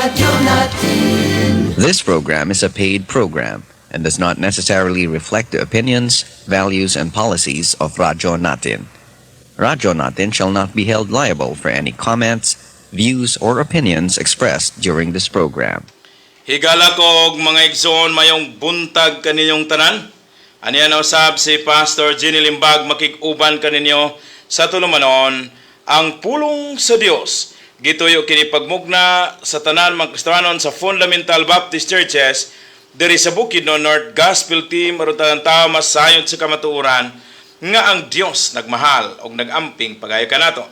Radyo Natin. This program is a paid program and does not necessarily reflect the opinions, values, and policies of Radyo Natin. Radyo Natin shall not be held liable for any comments, views, or opinions expressed during this program. Higala ko og mga igsoon, mayong buntag kaninyong tanan. Aniya na usab si Pastor Ginny Limbag, makig-uban kaninyo sa tulumanon ang pulong sa Dios. Gituyo kini pagmugna sa tanan mga Kristohanon sa Fundamental Baptist Churches diri sa Bukidnon, North Gospel Team, aron tanan tao masayod sa kamatuoran nga ang Dios nagmahal og nagamping pagayo kanato.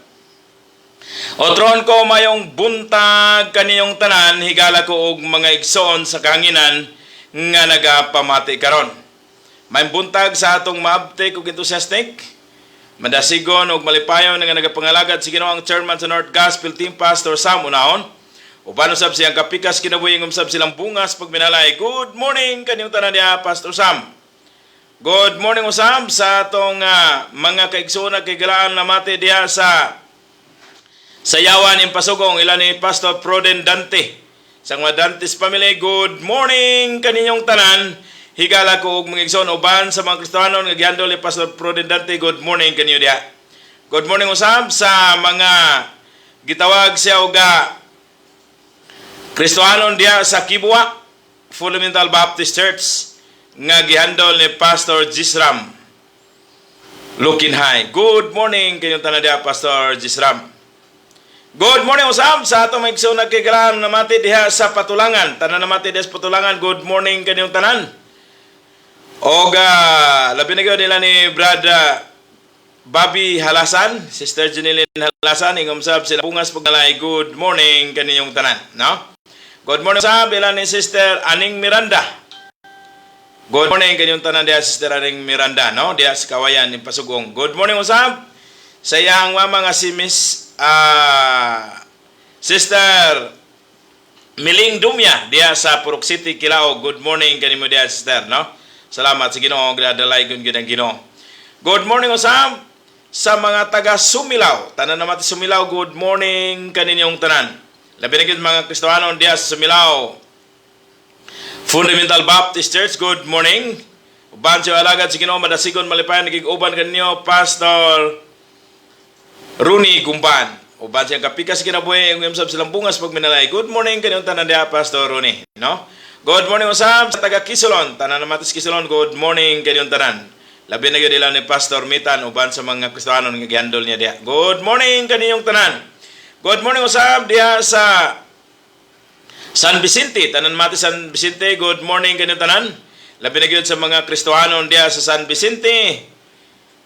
Otron ko, mayong buntag kaniyong tanan, higala ko og mga igsoon sa kahanginan nga nagapamati karon. Mayong buntag sa atong maabtik ug enthusiastic, madasigon og malipayon nga nagapangalagad sa Ginoo, ang chairman sa North Gospel Team, Pastor Sam Unahon. Uban usab siyang kapikas kinabuhi, usab silang bungas pagminalay. Good morning kaniyong tanan diha, Pastor Sam. Good morning usab sa atong mga kaigsoon ug kahigalaan namati diha sa Sayawan Impasugong, ilan ni Pastor Pruden Dante. Sa mga Dantes family, good morning kaninyong tanan. Higala ko og mga igsoon uban sa mga Kristohanon nga gihandol ni Pastor Pruden Dante, good morning kaninyo diha. Good morning usab sa mga gitawag siya og Kristohanon diha sa Kibwa Fundamental Baptist Church nga gihandol ni Pastor Jisram Lukinhay. Good morning kanyong tanan diha, Pastor Jisram. Good morning usab sa atong mga igsoon nagkigalaan namati diha sa Patulangan. Tanan namati diha sa Patulangan, good morning kaninyong tanan. Og labi na gyud nila ni Brad Bobby Halasan, Sister Janilyn Halasan, ingom sab sila bungas pagdalay, good morning kaninyong tanan, no? Good morning usab ila ni Sister Aning Miranda. Good morning kaninyong tanan diha, Sister Aning Miranda, no? Diha sa Kawayan, Impasugong. Good morning usab sa iyang mama nga si Miss Sister Miling Dumya diha sa Purok City, Kilao. Good morning kanimo diha, sister, no? Salamat sa Ginoo, gradalay gyud gyud ang Ginoo. Good morning usab sa mga taga Sumilaw. Tanan naman Sumilaw, good morning kaninyong tanan. Labi na gyud mga Kristohanon diha sa Sumilaw Fundamental Baptist Church, good morning. Uban sa alagad sa Ginoo, madasigon malipayon nagig-uban kaninyo, Pastor Rooney Gumban. Uban siyang kapikas kinabuhi, ang sab silang bungas pagminalay. Good morning kaninyong tanan diha, Pastor Rooney, no? Good morning usab sa taga Kisulon. Tanan naman sa Kisulon, good morning kaninyong tanan. Labi na gyud ila ni Pastor Mitan uban sa mga Kristohanon nga gihandol niya diha. Good morning kaninyong tanan. Good morning usab diha sa San Vicente, tanan mati San Vicente, good morning kaninyong tanan. Labi na gyud sa mga Kristohanon diha sa San Vicente.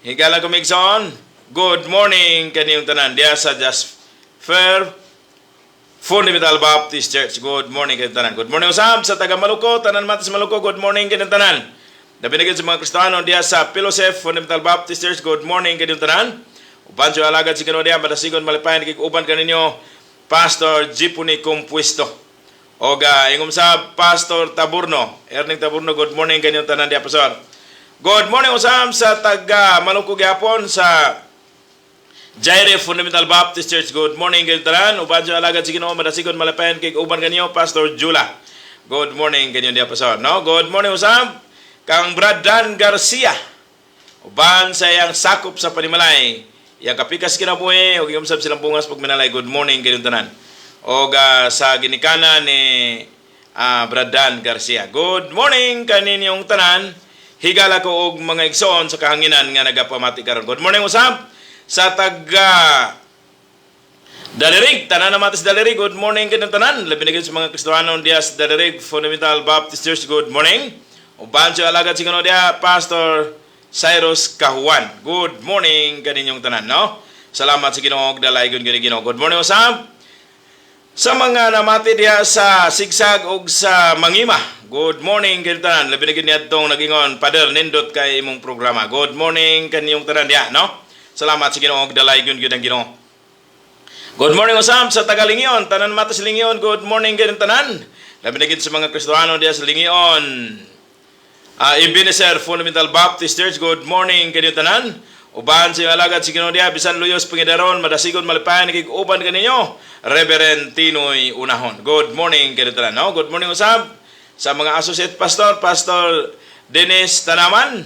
Higala ko migsoon. Good morning kaninyong tanan diha sa Just Fair Fundamental Baptist Church. Good morning kaninyong tanan. Good morning usab sa taga Maluko, tanan mati sa Maluko, good morning kaninyong tanan. Labi na gyud sa mga Kristiyano diha sa Pilosef Fundamental Baptist Church, good morning kaninyong tanan. Uban sa alagad si Ginoo diha, madasigon malipayon uban kaninyo, Pastor Jipuni Compuesto. Og ingom sa Pastor Taburno, Erning Taburno, good morning kaninyong tanan diha, Pastor. Good morning usab sa taga Maluko gyapon sa Jaire Fundamental Baptist Church. Good morning kaninyong tanan. Uban sa alagad si Ginoo, madasigon malipayon kay uban kaninyo, Pastor Jula. Good morning kanyo diha, Pastor. No? Good morning usab kang Brad Dan Garcia. Uban sa iyang sakop sa panimalay. Iyang kapikas kinabuhi ug iyang sab silang bungas pagminalay. Good morning kaninyong tanan. Og sa ginikana ni Brad Dan Garcia. Good morning kaninyong tanan. Higala ko og mga igsoon sa kahanginan nga nagapamati karon. Good morning usab sa taga Dalirig, tanan na matis Dalirig, good morning kaninyong tanan. Labi na gyud sa mga Kristohanon diha sa Dalirig Fundamental Baptist Church, good morning. Uban sa alagad si Ginoo diha, Pastor Cyrus Kahuan. Good morning kaninyong tanan, no? Salamat sa Ginoo, dalaygon gyud Ginoo. Good morning usab sa mga namati diha sa Sigsag ug sa Mangima. Good morning kaninyong tanan. Labi na gyud niadtong nagingon, "Pader, nindot kay imong programa." Good morning kaninyong tanan diha, no? Salamat sa Ginoo, dalaygon gyud ang Ginoo. Good morning usab sa taga Lingion, tanan mata sa Lingion, good morning kaninyong tanan. Labi na gyud sa mga Kristiyano diha sa Lingion. Ebenezer Fundamental Baptist Church, good morning kaninyong tanan. Uban sa iyong alagad si Ginoo diha bisan luyos pangidaron, madasigon, malipayan uban kaninyo, Reverend Tinoy Unahon. Good morning kaninyong tanan, no? Good morning usab sa mga associate pastor, Pastor Dennis Tanaman.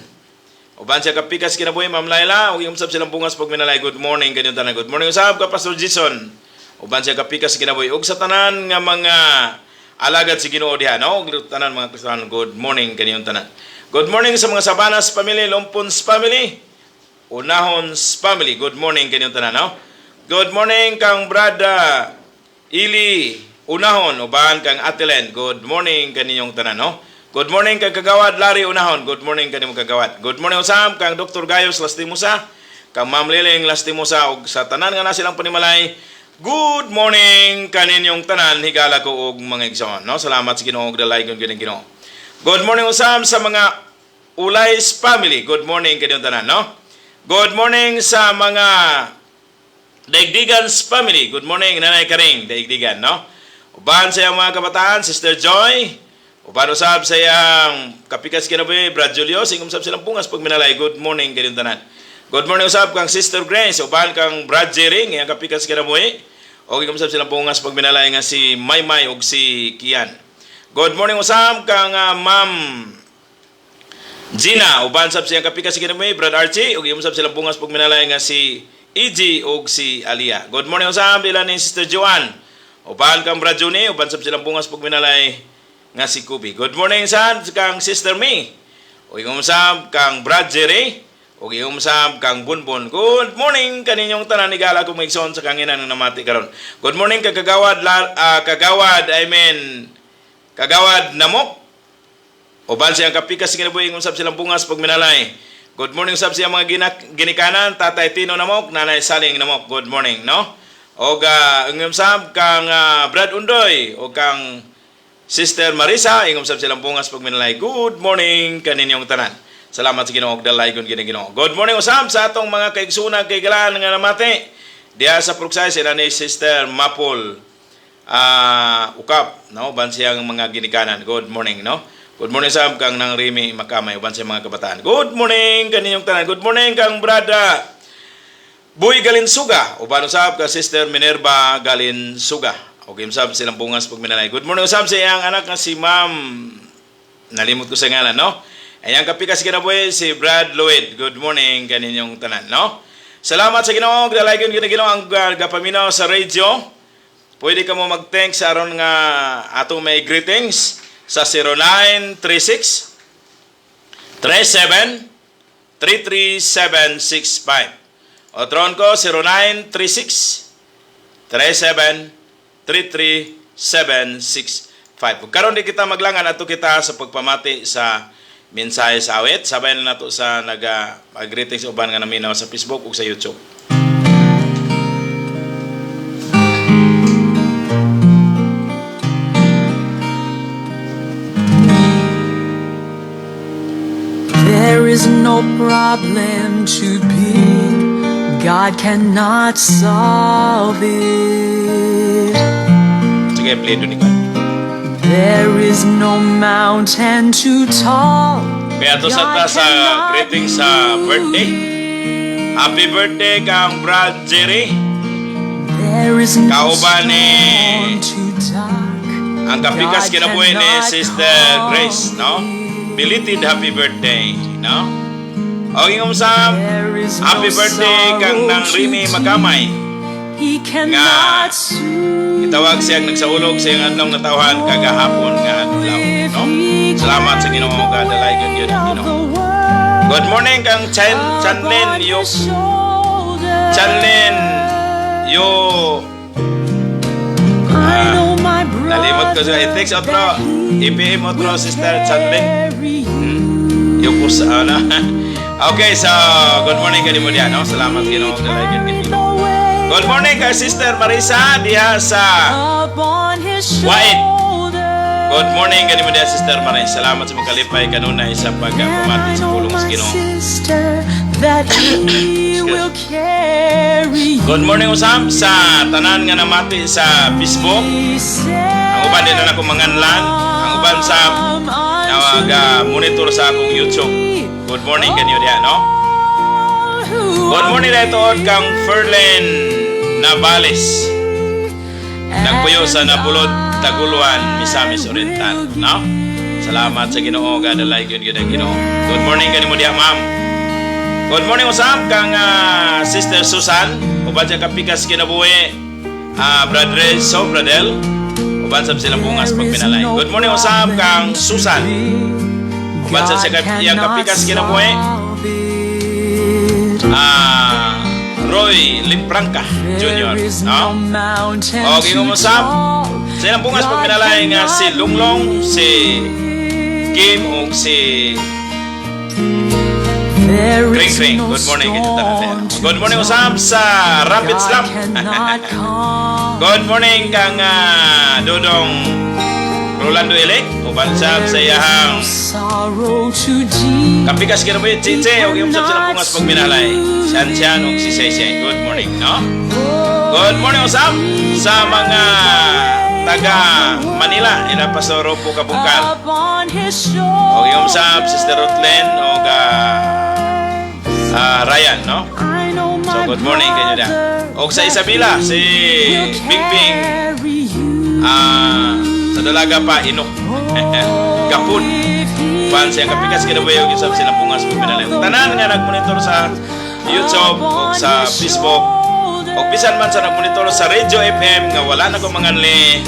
Uban siya kapikas kinabuhi, Ma'am Laila, ug usab silang bungas pag minalay. Good morning kaninyong tanan. Good morning usab ka Pastor Jason. Uban siya kapikas kinabuhi ug sa tanan nga mga alagad si Ginoo diha, no? Ug tanan mga Kristiyano, good morning kaninyong tanan. Good morning sa mga Sabanas family, Lumpons family, Unahons family. Good morning kaninyong tanan, no? Good morning kang Brada Ili Unahon, uban kang Atilen. Good morning kaninyong tanan, no? Good morning kang Kagawad Larry Unahon. Good morning kanimo, Kagawad. Good morning usab kang Dr. Gayos Lastimosa, kang Ma'am Liling Lastimosa ug sa tanan nga na silang panimalay. Good morning kaninyong tanan, higala ko og mga igsoon, no? Salamat sa Ginoo ug dalaygon gyud ang Ginoo. Good morning usab sa mga Ulays family. Good morning kaninyong tanan, no? Good morning sa mga Daigdigan's family. Good morning, Nanay Karing, Daigdigan, no? Uban sa iyang mga kabataan, Sister Joy. Uban usab sa iyang kapikas kinabuhi, Brad Julio. Singom sab silang pungas pag minalay. Good morning kaninyong tanan. Good morning usab kang Sister Grace. Uban kang Brad Jering, iyang kapikas kinabuhi. O ingom sab silang pungas pag minalay nga si Maymay ug si Kian. Good morning usab kang Ma'am Gina, uban sab siyang kapikas si kinabuhi, Brad Archie, ug iyong sab silang bungas pag minalay nga si EG ug si Alia. Good morning usab ila ni Sister Joanne. Uban kang Brad Juni, uban sab silang bungas pag minalay nga si Kubi. Good morning sad kang Sister Me. Ug iyong sab kang Brad Jerry, ug iyong sab kang Bunbon. Good morning kaninyong tanan, higala kong maigsoon sa kanginan ng namati karon. Good morning kang Kagawad Kagawad, I mean Kagawad Namok. Uban siyang kapikas kinabuhi, usab silang bungas pag minalay. Good morning usab siyang mga ginikanan, Tatay Tino Namok, Nanay Saling Namok. Good morning, no? Og ingom sab kang Brad Undoy o kang Sister Marisa, ingom sab silang bungas pag minalay. Good morning kaninyong tanan. Salamat sa Ginoo ug dalaygon gini Ginoo. Good morning usab sa atong mga kaigsunan kay nga namati. Diha sa Prugsay sila ni Sister Mapol Ukap, no? Uban siyang mga ginikanan. Good morning, no? Good morning sa kang nang Rimi Makamay, uban sa mga kabataan. Good morning kaninyong tanan. Good morning kang Brada Boy Galinsuga, uban usab ka Sister Minerva Galinsuga. Okay, usab silang bungas pag minalay. Good morning usab sa iyang anak nga si Ma'am, nalimot ko sa ngalan, no? Ayan, kapikas kinabuhi si Brad Lloyd. Good morning kaninyong tanan, no? Salamat sa Ginoo, dalaygon gyud Ginoo ang gapaminaw sa radio. Pwede ka mo mag-thanks aron nga atong may greetings sa 0936 37 33765. Otron ko, 0936 37 33765. Ug karon di kita maglangan, ato kita sa pagpamati sa mensahe sa awit. Sabay na nato sa naga greetings uban nga naminaw sa Facebook ug sa YouTube. There is no problem too big, God cannot solve it. Sige, play doon ikaw. There is no mountain too tall. Kaya to sa ta sa greetings sa birthday. Happy birthday kang Brad Jerry. There is no Kauban ni storm too dark. Ang kapikas kinabuhi ni Sister Grace, no? Belated happy birthday, no? O ingom sa There is no happy birthday kang sorrow nang too Rimi deep. Makamay. He cannot soothe. Itawag siyang nagsaulog sa iyang adlaw nga tawhan kagahapon nga adlaw, no? Salamat sa Ginoo, kadalaygon gyud ang Ginoo. Good morning kang Chan Chanlin Yo Chanlin Yo. Nalimot ko sa i-text otro, i-PM otro, Sister Chanlin Yo ko sa ano. Okay, so good morning kanimo diyan, no? Salamat Ginoo, dalaygon gyud Ginoo. Good morning kay Sister Marisa diha sa White. Good morning kanimo diha, Sister Marisa. Salamat sa makalipay kanunay sa pagpamati sa pulong sa Ginoo. That he will carry. Good morning usab sa tanan nga namati sa Facebook. Ang uban di na nako manganlan, ang uban sa naga monitor sa akong YouTube. Good morning kanyo diha, no? who Good are morning na tuod kang Ferlin Navales. Nagpuyo sa Nabulod, Taguluan, Misamis Oriental. No? Salamat sa Ginoo, gadalay gyud gyud ang Ginoo. Good morning kanimo diha, ma'am. Good morning usab kang Sister Susan, uban sa kapikas kinabuhi, Brad Renzo, Bradel, uban sab silang bungas pagpinalay. Good morning usab kang Susan. Uban sa siya iyang kapikas kinabuhi, Roy Limpranca Jr. No? Okay, kumusta? Sa ilang bungas pagpinalay nga si Lunglong, si Kim ug si Kring Kring. Good morning kay tanan. Good morning usab sa Rapid Slam. Good morning kang Dodong Rolando Elek, uban sab sa iyahang Sorrow too deep. kapikas kinabuhi Chiche ug yung sab silang bungas pagminalay. Sian Sian ug si Sey. Good morning, no? Good morning usab sa mga taga Manila, ila Pastor Ropo Kabungkal. Upon his O yung sab Sister Rutlen o Ryan, no? I know So my good morning kanyo da. Og sa Isabela si Big Bing carry you. Sa dalaga pa Inok. Gapun. Pan siya kapikas kinabuhi og usab silang bungas pagpinalay. Tanan nga nagmonitor sa YouTube o sa Facebook o bisan man sa nagmonitor sa Radio FM nga wala na ko manganli.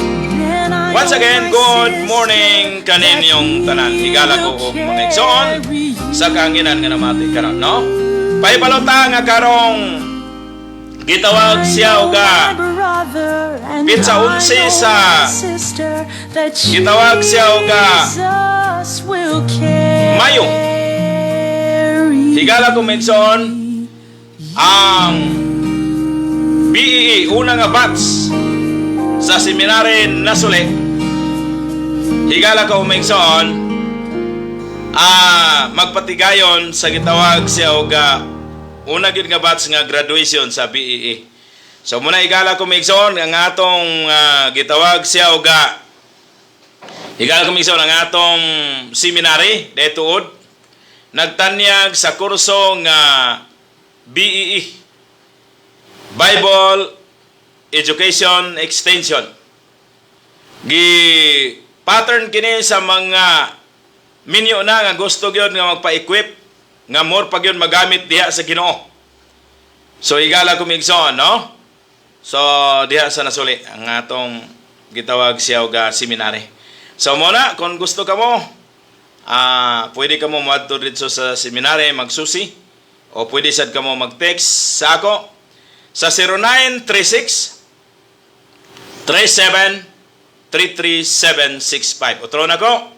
Once again, good morning kaninyong tanan. Higala ko og mga igsoon sa kahanginan nga namati karon, no? Pahibalo ta nga karong gitawag siya og petsa 11 sa gitawag siya og Mayo. Higala ko igsoon, ang BEE una nga batch sa seminary Nasuli. Higala ko igsoon, magpatigayon sa gitawag siya og una gyud nga batch nga graduation sa BEE. So muna, higala ko igsoon, ang atong gitawag siya og higala ko igsoon, ang atong seminary daytood nagtanyag sa kurso nga BEE, Bible Education Extension. Gi pattern kini sa mga minyo na nga gusto gyud nga magpa-equip nga more pa gyud magamit diha sa Ginoo. So higala ko igsoon, no? So diha sa Nasuli ang atong gitawag siya og seminary. So mo na kung gusto ka mo, pwede ka mo moadto didto sa seminary magsusi o pwede sad ka mo mag-text sa ako sa 0936 37 33765. Otro na ko.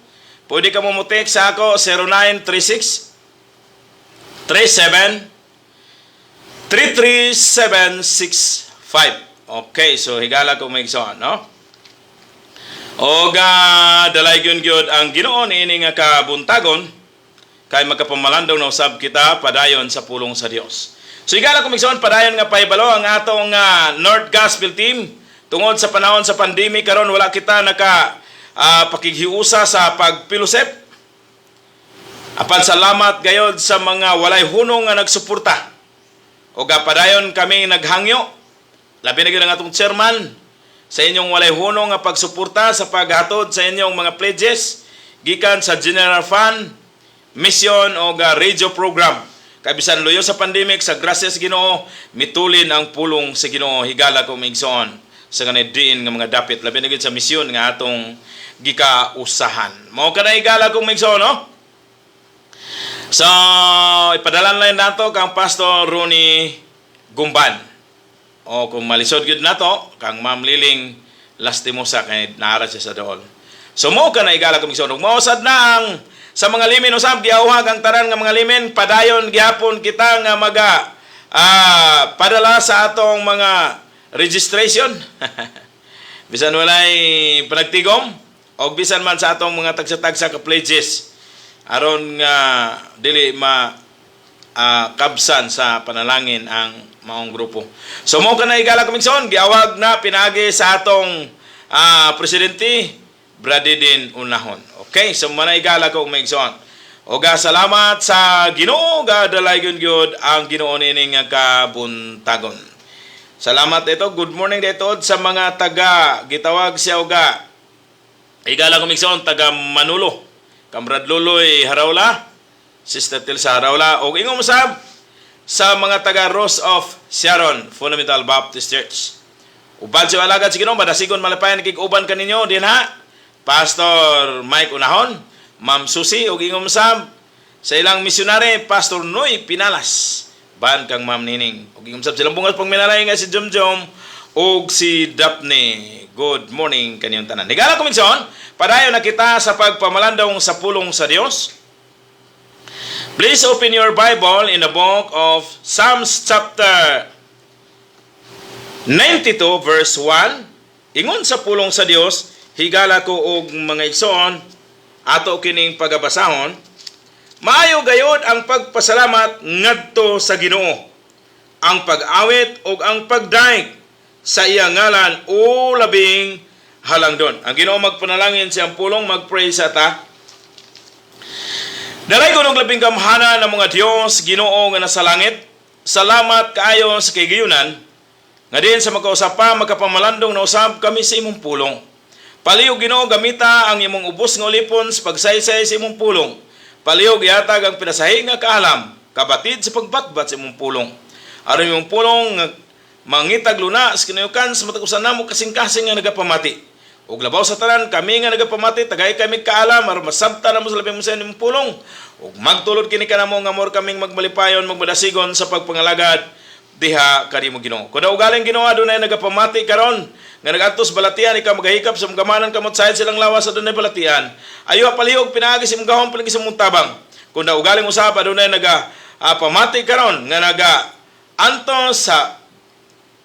Pwede ka mo mo-text sa ako 0936 37 33765. Okay, so higala ko may igsoon, no? Og dalay gyud gyud ang Ginoo niini nga kabuntagon kay magkapamalandong na usab kita padayon sa pulong sa Dios. So higala ko igsoon, padayon nga pahibalo ang atong North Gospel Team, tungod sa panahon sa pandemic karon wala kita naka pakighiusa sa pagfellowship. Apan salamat gayod sa mga walay hunong nga nagsuporta. O padayon kami naghangyo. Labi na gyud ang atong chairman sa inyong walay hunong nga pagsuporta sa paghatod sa inyong mga pledges gikan sa General Fund, mission o radio program. Kay bisan luyo sa pandemic, sa grasya sa Ginoo, mitulin ang pulong sa Ginoo, higala ko migsoon, sa kanay diin nga mga dapit, labi na gyud sa misyon nga atong gikausahan. Mao kana, higala kong migsoon, no? So, ipadala lang nato kang Pastor Ronnie Gumban. O kung malisod gyud nato kang Ma'am Liling Lastimosa kay naara siya sa dool. So mo ka na, higala kong igsoon. Ug mao sad na ang sa mga limen usab, giawhag ang tanan nga mga limen, padayon gihapon kita nga maga padala sa atong mga registration. Bisan walay panagtigom og bisan man sa atong mga tagsa-tagsa ka pledges aron nga dili ma kabsan sa panalangin ang maong grupo. So mo ka na, higala kong igsoon, giawhag na pinagi sa atong presidente Bradidin Unahon. Okay, so manay higala ko igsoon. Oga salamat sa Ginoo, gadalay gyud ang Ginoo nining kabuntagon. Salamat ito. Good morning dito sa mga taga gitawag siya oga. Igala ko migsoon taga Manulo. Kamrad Luloy Haraula, Sister Tilsa Haraula og ingong sab sa mga taga Rose of Sharon Fundamental Baptist Church. Uban sa alagad sa Ginoo, madasigon malipayan kig uban kaninyo dinha. Pastor Mike Unahon, Ma'am Susi ug ingong sab sa ilang misyonary Pastor Noy Pinalas. Ban kang Ma'am Nining. Ug ingong sab silang bungas pang minalay nga si Jomjom ug si Daphne. Good morning kaniyong tanan. Higala ko minsan, padayon na kita sa pagpamalandong sa pulong sa Dios. Please open your Bible in the book of Psalms chapter 92 verse 1. Ingon sa pulong sa Dios, higala ko og mga igsoon, ato kining pagabasahon, maayo gayod ang pagpasalamat ngadto sa Ginoo, ang pag-awit ug ang pagdaig sa iyang ngalan o labing halangdon. Ang Ginoo magpanalangin siyang pulong, mag-pray sa ta. Dalay ko labing gamhanan ng mga Dios, Ginoo nga nasa langit. Salamat kaayo sa kahigayunan nga din sa makausap pa, makapamalandong na usab kami sa imong pulong. Palihog, Ginoo, gamita ang imong ubos nga ulipon sa pagsaysay sa imong pulong. Palihog ihatag ang pinasahi nga kaalam, kabatid sa pagbatbat sa imong pulong. Aron imong pulong nga mangitag luna sa kinayukan sa matag usa namo kasing-kasing nga nagapamati. Ug labaw sa tanan, kami nga nagapamati, tagay kami kaalam aron masabta namo sa labing sa imong pulong. Ug magtulod kini kanamo nga amor kaming magmalipayon, magmadasigon sa pagpangalagad diha kanimo, Ginoo. Kun ugaling, Ginoo, adunay nagapamati karon nga nagadto sa balatian, ikaw magahikap sa gamanan kamot sayad silang lawas sa dunay balatian. Ayo palihog pinaagi sa imong gahom, palihog sa imong tabang. Kun ugaling usab adunay naga pamati karon nga naga antos sa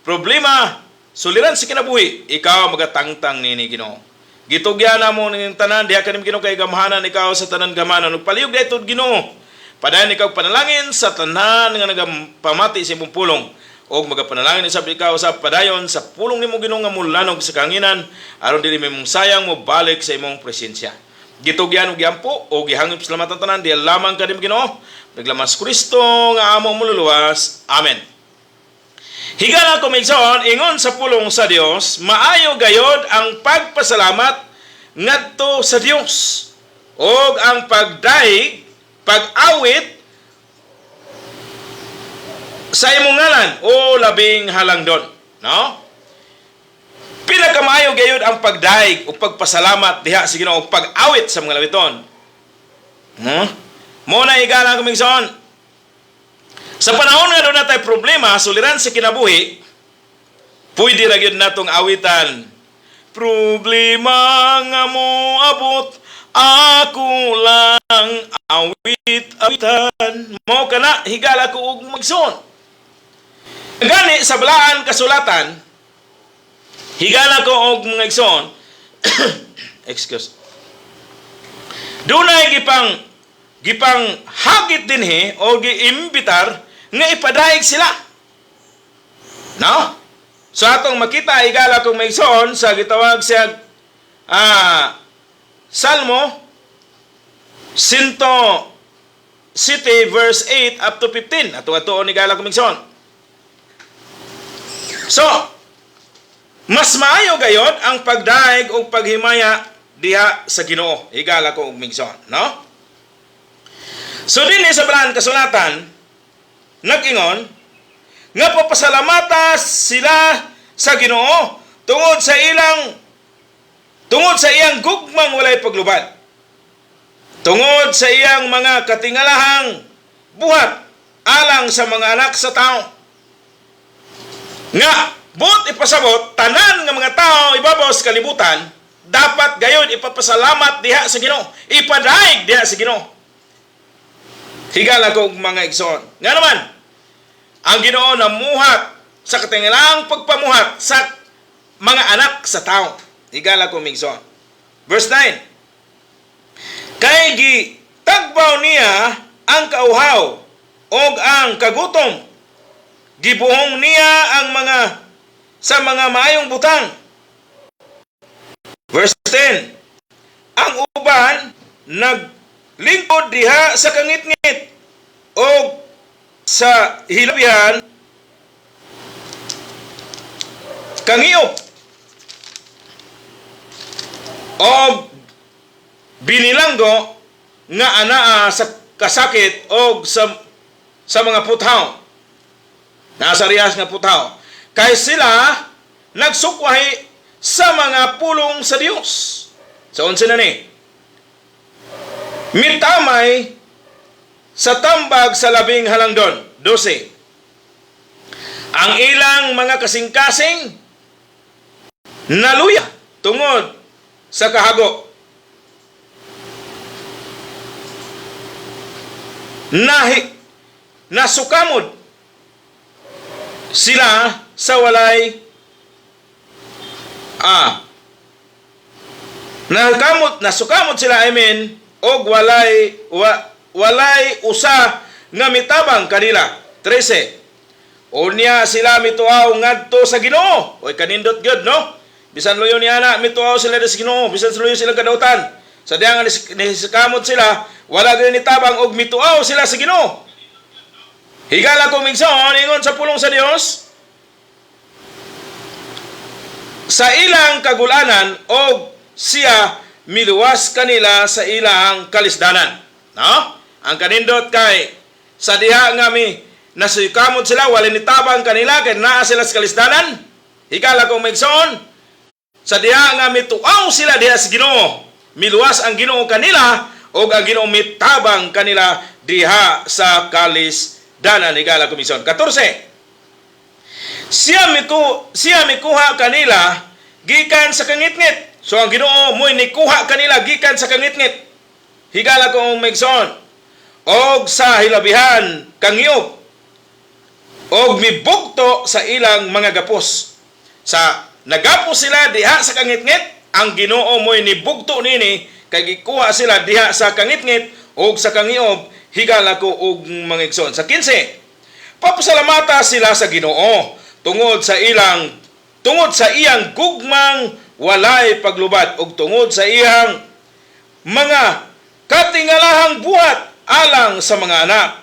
problema, suliran sa kinabuhi, ikaw magatangtang nini, Ginoo. Gitugyan namo ning tanan diha kanim, Ginoo, kay gamhanan ikaw sa tanan gamanan. Ug palihog dayto, Ginoo. Padayon ikaw panalangin sa tanan nga nagapamati sa imong pulong og magapanalangin sa ikaw sa padayon sa pulong nimo, Ginoo, nga mulanog sa kahanginan aron dili mong sayang mo balik sa imong presensya. Gitugyan ug giampo o gihangop sa tanan diha lamang kanim, Ginoo. Naglamas Kristo nga among mululuwas. Amen. Higala ko migsoon, ingon sa pulong sa Dios, maayo gayod ang pagpasalamat ngadto sa Dios og ang pagdaig, pag-awit sa imong ngalan o labing halangdon, no? Pinakamaayo gayud ang pagdaig o pagpasalamat diha sa Ginoo, pag-awit sa mga lawiton. Mo na, higala ko migsoon. Sa panahon nga doon natay problema, suliran sa kinabuhi, pwede ra gyud natong awitan. Problema nga mo abot, ako lang awit awitan. Mo kana, higala ko og magsoon. Gani sa balaan kasulatan, higala ko og mga igsoon, excuse. Dunay gipang hagit dinhi o giimbitar nga ipadaig sila. No? So atong makita, higala kong maigsoon, sa gitawag siya Salmo 107 verse 8 up to 15. Ato atuon, higala kong maigsoon. So, mas maayo gayod ang pagdaig o paghimaya diha sa Ginoo. Higala ko og migsoon, no? So dinhi sa balaan kasulatan, nag-ingon nga papasalamata sila sa Ginoo tungod sa iyang gugmang walay paglubad. Tungod sa iyang mga katingalahang buhat alang sa mga anak sa tao. Nga buot ipasabot, tanan nga mga tao ibabaw sa kalibutan dapat gayon ipapasalamat diha sa Ginoo, ipadaig diha sa Ginoo. Higala ko og mga igsoon. Nga naman, ang Ginoo namuhat sa katingalang pagpamuhat sa mga anak sa tao. Higala ko mga igsoon. Verse 9. Kay gitagbaw niya ang kauhaw og ang kagutom. Gibuhong niya ang mga sa mga maayong butang. Verse 10. Ang uban nag Lingkod diha sa kangitngit og sa hilabihan kangiyop og binilanggo nga anaa sa kasakit og sa mga puthaw. Nasa riyas nga puthaw. Kay sila nagsukwahi sa mga pulong sa Dios. Sa 11 na ni. Mitamay sa tambag sa labing halangdon. 12. Ang ilang mga kasing-kasing naluya tungod sa kahago. Nahi, nasukamod sila sa walay nakamot nasukamot sila, I mean, og walay walay usa nga mitabang kanila. 13. Unya sila mituaw ngadto sa Ginoo. Oy, kanindot gyud, no? Bisan luyo niya na mituaw sila sa Ginoo, bisan luyo sila kadautan. Sa diha nga nisikamot sila, wala gyud nitabang og mituaw sila sa Ginoo. Higala ko migsoon, ingon sa pulong sa Dios, sa ilang kagulanan og siya miluwas kanila sa ilang kalisdanan. No? Ang kanindot kay sa diha nga mi nasukamot sila, wala nitabang kanila kay naa sila sa kalisdanan. Higala ko migsoon, sa diha nga mituaw sila diha sa Ginoo, miluwas ang Ginoo kanila og ang Ginoo mitabang kanila diha sa kalisdanan. Higala ko migsoon. 14. Siya mikuha kanila gikan sa kangitngit. So ang Ginoo mo'y nikuha kanila gikan sa kangitngit. Higala ko migsoon. Og sa hilabihan kangiyop og mibugto sa ilang mga gapos. Sa nagapos sila diha sa kangitngit, ang Ginoo mo'y nibugto nini kay gikuha sila diha sa kangitngit og sa kangiob. Higala ko og mga igsoon. Sa 15, papasalamata sila sa Ginoo tungod sa iyang gugmang walay paglubad ug tungod sa iyang mga katingalahang buhat alang sa mga anak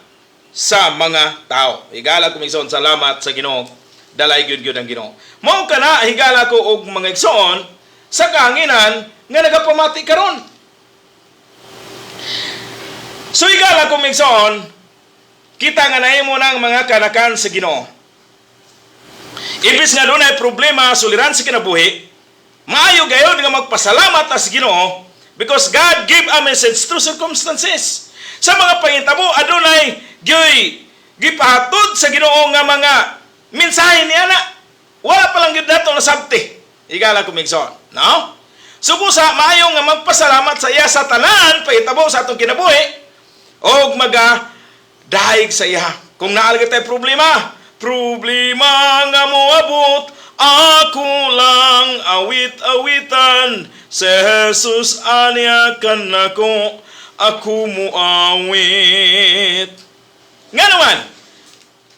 sa mga tao. Higala ko igsoon, salamat sa Ginoo. Dalay gyud gyud ang Ginoo. Mao kana, higala ko og mga igsoon sa kahanginan nga nagapamati karon. So higala ko igsoon, kita nga nahimo ng mga kanakan sa Ginoo. Ibis nga dunay problema, suliran sa kinabuhi, maayo gayod nga magpasalamat ta sa Ginoo because God give a message through circumstances. Sa mga pangitabo, adunay gyoy gipahatod sa Ginoo nga mga mensahe niya na wala pa lang gyud nato nasabti. Higala ko migsoon, no? So busa maayo nga magpasalamat sa iya sa tanan pahitabo sa atong kinabuhi og maga dahig sa iya. Kung naa lagi tay problema, problema nga moabot, ako lang awit-awitan, si Jesus aniya kanako, ako muawit. Nga naman,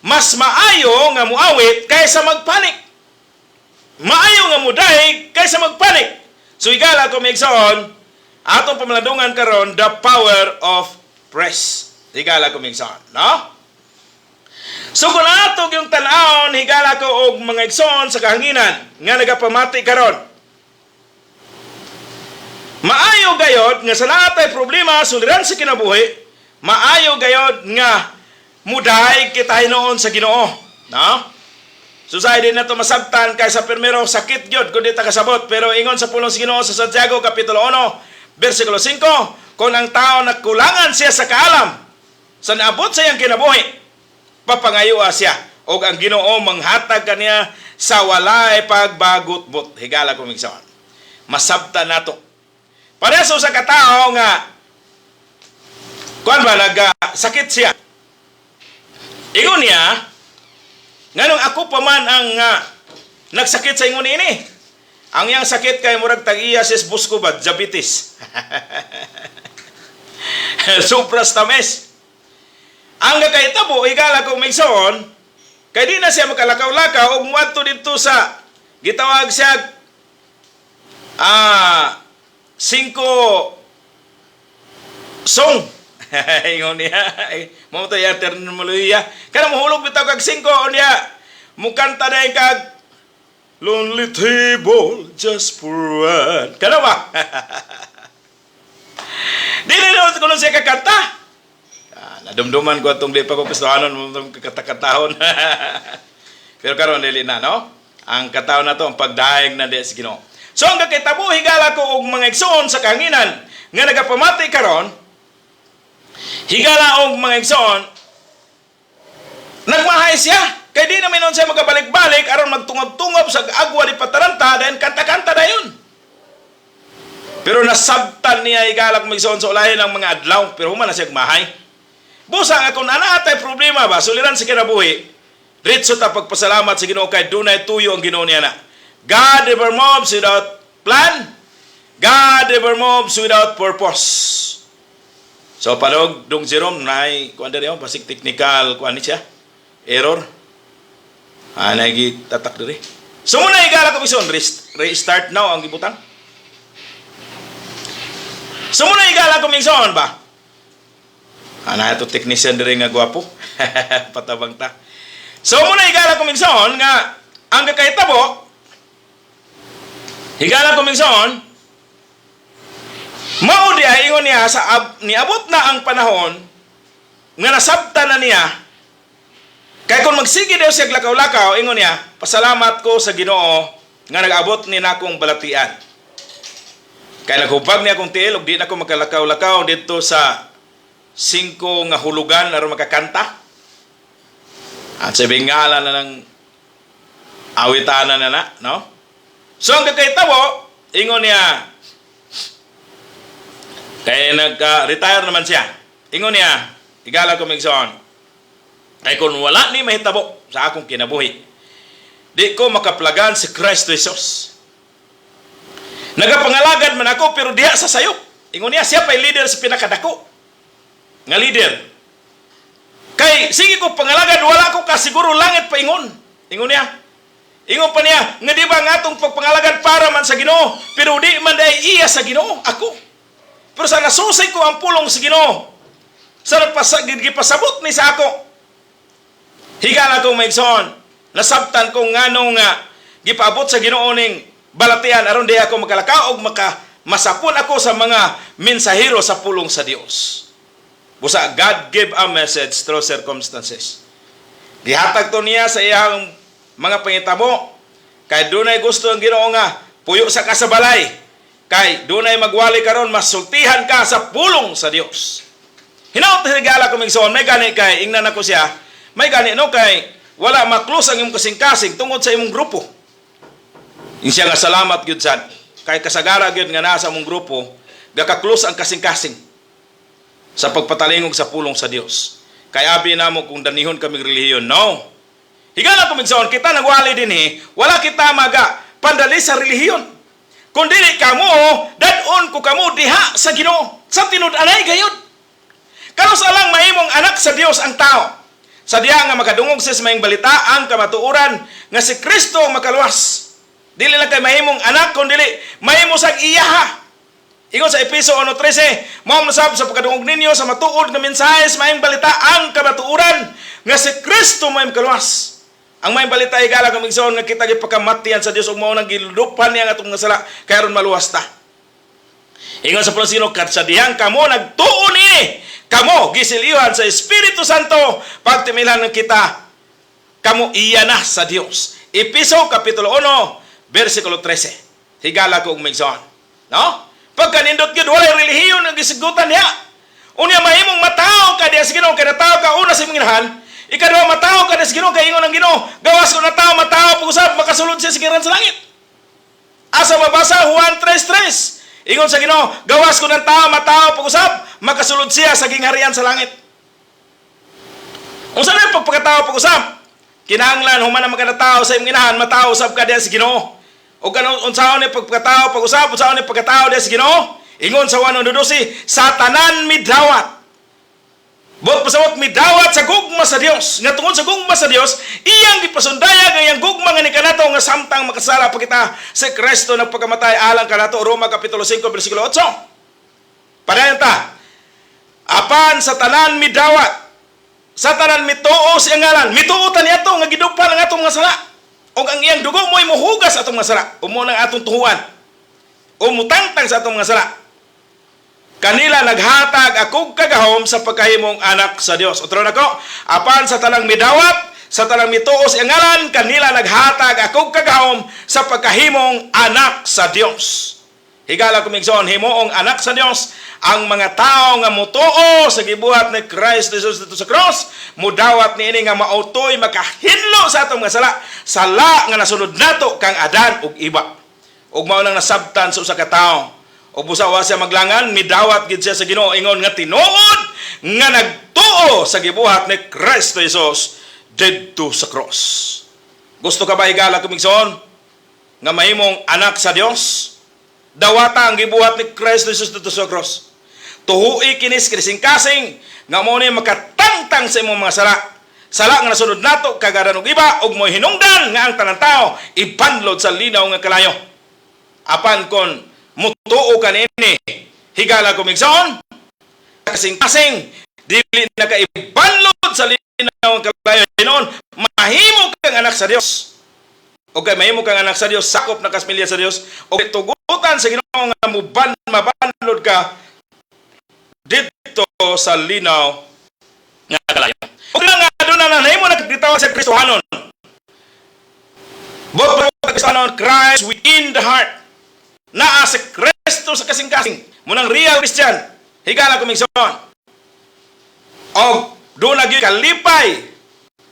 mas maayo nga muawit kaysa magpanik. Maayo nga mudahig kaysa magpanik. So higala ko migsoon, atong pamalandungan karon, the power of praise. Higala ko migsoon, no? So kung ato yung tan-awon, higala ko og mga igsoon sa kahanginan nga nagapamati karon. Maayo gayod nga sa naatay problema suliran sa kinabuhi, maayo gayod nga mudaig kita hinuon sa Ginoo, no? So sa din na to masabtan kay sa primero sakit gyud kun di ta kasabot, pero ingon sa pulong sa Ginoo sa Santiago kapitulo 1 bersikulo 5, kung ang tao nakulangan siya sa kaalam sa naabot sa iyang kinabuhi, papangayoa siya og ang Ginoo manghatag kaniya sa walay pagbagutbot. Higala ko migsoon. Masabtan nato. Pareho sa katao nga kuan ba naga sakit siya. Ingon niya, nganong ako pa man ang nagsakit sa ingon ini. Ang iyang sakit kay murag tag-iya sis busko ba, diabetes. Supras tamis. Ang kakahitabo, higala kong migsoon, kay di na siya makalakaw-lakaw og muadto didto sa gitawag siya 5 Song. Ingon niya. Mao to iya terminolohiya. Kana mohulog bitaw kag 5 unya. Mukanta na kag "Lonely Table Just for One." Kana ba? Dili na ko siya kakanta. Ah, nadumduman ko atong di pa ko Kristohanon mo itong kakatakatahon. Pero karon dili na, no? Ang kataon na to, ang pagdaig na di sa Ginoo. So ang kakitabo, higala ko og mga igsoon sa kahanginan nga nagapamati karon, higala og mga igsoon, nagmahay siya. Kay di naman noon siya magabalik-balik aron magtungob-tungob sa agwa di pataranta, dahil kanta-kanta dayon. Pero nasabtan niya, higala kong igsoon, sa ulahin ng mga adlaw, pero human na siya mahay. Busa nga kung ana atay problema ba, suliran sa kinabuhi, diretso ta pagpasalamat sa Ginoo kay dunay tuyo ang Ginoo niya na. God never moves without plan. God never moves without purpose. So palog dong Jerome nay kuan diri, oh, basig technical kuan ni siya. Error. Ah, nay tatak diri. So muna, higala ko igsoon, restart now ang gibutang. So muna, higala ko igsoon ba? Ana ito technician diri nga gwapo. Patabang ta. So muna, higala ko igsoon, nga ang kakahitabo, higala ko igsoon, mao di ay ingon niya sa niabot na ang panahon nga nasabta na niya kay kung magsige daw siya lakaw-lakaw, ingon niya, "Pasalamat ko sa Ginoo nga nag-abot ni nakong balatian. Kay naghubag niya akong tiil ug di na ko makalakaw-lakaw didto sa singko nga hulugan aron makakanta." At sa bingala na ng awitanan na na, no? So ang kakahitabo, ingon niya, kay nagka-retire naman siya. Ingon niya, higala ko igsoon, kay kung wala ni mahitabo sa akong kinabuhi, di ko makaplagan si Kristo Jesus. Nagapangalagad man ako pero diha sa sayop. Ingon niya, siya pa'y leader sa pinakadako nga leader. Kay sige ko pangalagad, wala ko kasiguro langit paingon. Ingon niya. Ingon pa niya, nga di ba nga atong pagpangalagad para man sa Ginoo, pero di man dahil iya sa Ginoo, ako. Pero sa nasusay ko ang pulong sa Ginoo, sa gipasabot ni sa ako. Higala kong maigsoon, nasabtan ko ngano nga gipaabot sa Ginoo ning balatian aron di ako makalakaw og maka masapon ako sa mga mensahero sa pulong sa Dios. Busa God give a message through circumstances. Gihatag to niya sa iyang mga pangitabo kay dunay gusto ang Ginoo nga puyo sa kasabalay, kay dunay magwali karon masultihan ka sa pulong sa Dios. Hinaot na higala ko igsoon, may gani kay ingnan ako siya, may gani no kay wala ma-close ang imong kasing-kasing tungod sa imong grupo. Yung siya nga salamat gyud sad kay kasagara gyud nga nasa among grupo gaka-close ang kasing-kasing sa pagpatalingog sa pulong sa Dios. Kay abi namo kung danihon kami relihiyon. No. Higala ko igsoon, kita nagwali din eh, wala kita maga pandali sa relihiyon. Kung dili kamo, dad-on ko kamo diha sa Ginoo. Sa tinud-anay gayud. Kanus-a lang mahimong anak sa Dios ang tao? Sa diha nga makadungog siya sa maayong balita, ang kamatuoran nga si Kristo ang makaluwas. Dili lang kay mahimong anak, kun dili mahimo sang iyaha. Ingon sa Efeso 1:13, mao man sab sa pagkadungog ninyo sa matuod nga mensahe sa maayong balita, ang kamatuoran nga si Kristo may makaluwas. Ang maayong balita, higala kong igsoon, nga kita gipakamatian sa Dios ug mao nang gilupan niya ang atong mga sala kay aron maluwas ta. Ingon sa Pulong, kat sa dihang kamo nagtuo niini, kamo giselyuhan sa Espiritu Santo pagtimilhan ng kita kamo iya na sa Dios. Efeso Kapitulo 1 versikulo 13. Higala ko og igsoon. No? Pagkanindot gyud, walay relihiyon ang gisigutan niya. Unya mahimong matawo ka diha sa Ginoo kay natawo ka una sa imong inahan. Ikaduha, matawo ka diha sa Ginoo kay ingon ang Ginoo, gawas ko natawo, matawo pag-usab makasulod siya sa gingharian sa langit. Asa mabasa? Juan 3:3. Ingon sa Ginoo, gawas ko ng tao matawo pag-usab makasulod siya sa gingharian sa langit. Unsa na yung pagpakatao pag-usab? Kinahanglan human ang magkatao sa imong inahan, matawo usab ka diha sa Ginoo. O kanon unsaon ni pagpakatao pag-usab, unsaon ni pagkatao diha sa Ginoo? Ingon sa Juan 1:12, sa tanan midawat. Buot pasabot, midawat sa gugma sa Dios. Nga tungod sa gugma sa Dios, iyang gipasundayag ang iyang gugma nga ni kanato nga samtang makasala pa kita, si Kristo nagpakamatay alang kanato. Roma Kapitulo 5 bersikulo 8. Padayon ta. Apan sa tanan midawat, sa tanan mituo sa iyang ngalan, mituo ta niadto nga gidugpan ang atong mga sala. Og ang iyang dugo mo'y mohugas atong mga sala. Umo nang atong tuhuan. O mutangtang sa atong mga sala. Kanila naghatag akog kagahom sa pagkahimong anak sa Dios. Otro nako, apan sa tanang midawat, sa tanang mituo sa iyang ngalan, kanila naghatag akog kagahom sa pagkahimong anak sa Dios. Higala kumigsoon, himuong anak sa Dios ang mga tao nga mutuo sa gibuhat ni Christ Jesus dito sa cross, mudawat niini nga mautoy makahinlo sa atong mga sala, sala nga nasunod nato kang Adan ug Eva. Ug mao nang nasabtan sa usa ka tawo. Ug busa wa siya maglangan, midawat gid siya sa Ginoo ingon nga tinuod nga nagtuo sa gibuhat ni Kristo Jesus didto sa cross. Gusto ka ba, higala kumigsoon, nga mahimong anak sa Dios? Dawata ang gibuhat ni Kristo Jesus didto sa cross. Tuhui kinis kasing nga mo ni makatangtang sa imong mga sala. Sala nga nasunod nato kag Adan ug Eva ug mo hinungdan nga ang tanan tao ibanlod sa linaw nga kalayo. Apan kon mutuo ka niini, higala kumigsoon, kasing-kasing dili na ka ibanlod sa linaw nga kalayo, hinuon mahimo kang anak sa Dios. O kay mahimo kang anak sa Dios, sakop na kasmilya sa Dios, o tugutan sa Ginoo nga muban mabanlod ka didto sa linaw nga kalayo. O nga doon na nahimo na gitawag sa Kristohanon. Both Kristohanon, Christ within the heart. Naa si Kristo sa kasing-kasing. Munang real Christian. Higala kumigsoon. O doon na gyud kalipay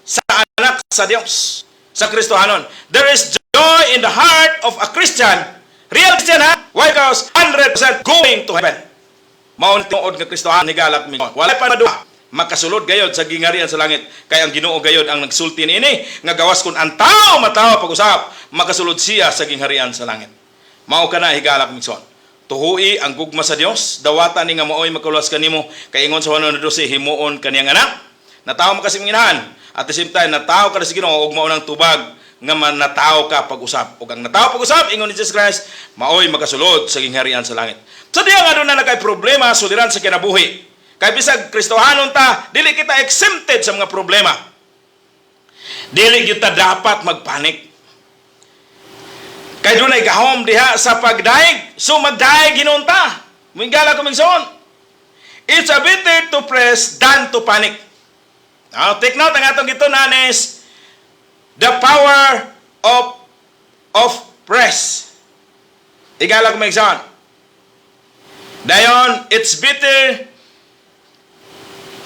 sa anak sa Dios sa Kristohanon. There is joy in the heart of a Christian. Real Christian, ha? Why? Because 100% going to heaven. Mao ni tinuod nga Kristohanon, higala kumigsoon. Wala pa duha makasulod gayod sa gingarian sa langit kay ang Ginoo gayod ang nagsulti niini nga gawas kun ang tao matawo pag-usab, makasulod siya sa gingharian sa langit. Mao kana, higala kumigsoon. Tuhui ang gugma sa Dios, dawata ni nga maoy makaluwas kanimo kay ingon sa Juan 1:12, himuon kaniyang anak. Natawo mo kasi inahan. At the same time, natawo ka na sa Ginoo ug mao nang tubag nga man natawo ka pag-usab. Ug ang natawo pag-usab, ingon ni Jesus Christ, maoy makasulod sa gingharian sa langit. So diya nga doon na nakay problema, suliran sa kinabuhi. Kay bisag Kristohanon ta, dili kita exempted sa mga problema. Dili gyud ta dapat magpanik. Kay dunay gahom diha sa pagdaig. So magdaig hinuon ta. Muingala ko migsoon. It's a better to press than to panic. Now, take note, ang atong gitunan is the power of press. Higala ko migsoon. Dayon, it's better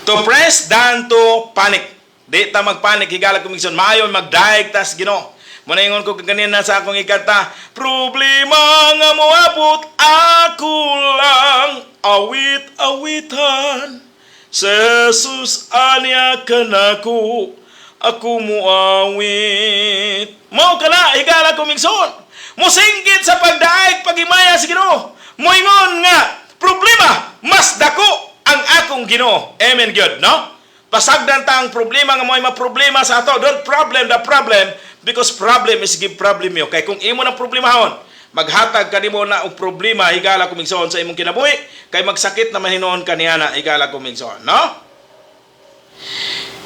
to press than to panic. Di ta magpanik, higala ko migsoon. Maayo magdaig tas Ginoo. Muna ingon ko kanina sa akong ikanta, problema nga moabot, ako lang awit-awitan. Sa Jesus anya kanako, ako muawit. Mao kana, higala ko migsoon. Musinggit sa pagdaig, pagimaya sa Ginoo. Moingon nga, problema, mas dako ang akong Ginoo. Amen, good, no? Pasagdan ta ang problema nga mo'y maproblema sa ato. Don't problem the problem because problem is give problem yo. Kay kung imo ng problemahon, maghatag kanimo na og problema, higala kumigsoon, sa imong kinabuhi kay magsakit na hinuon kaniana, higala kumigsoon, no?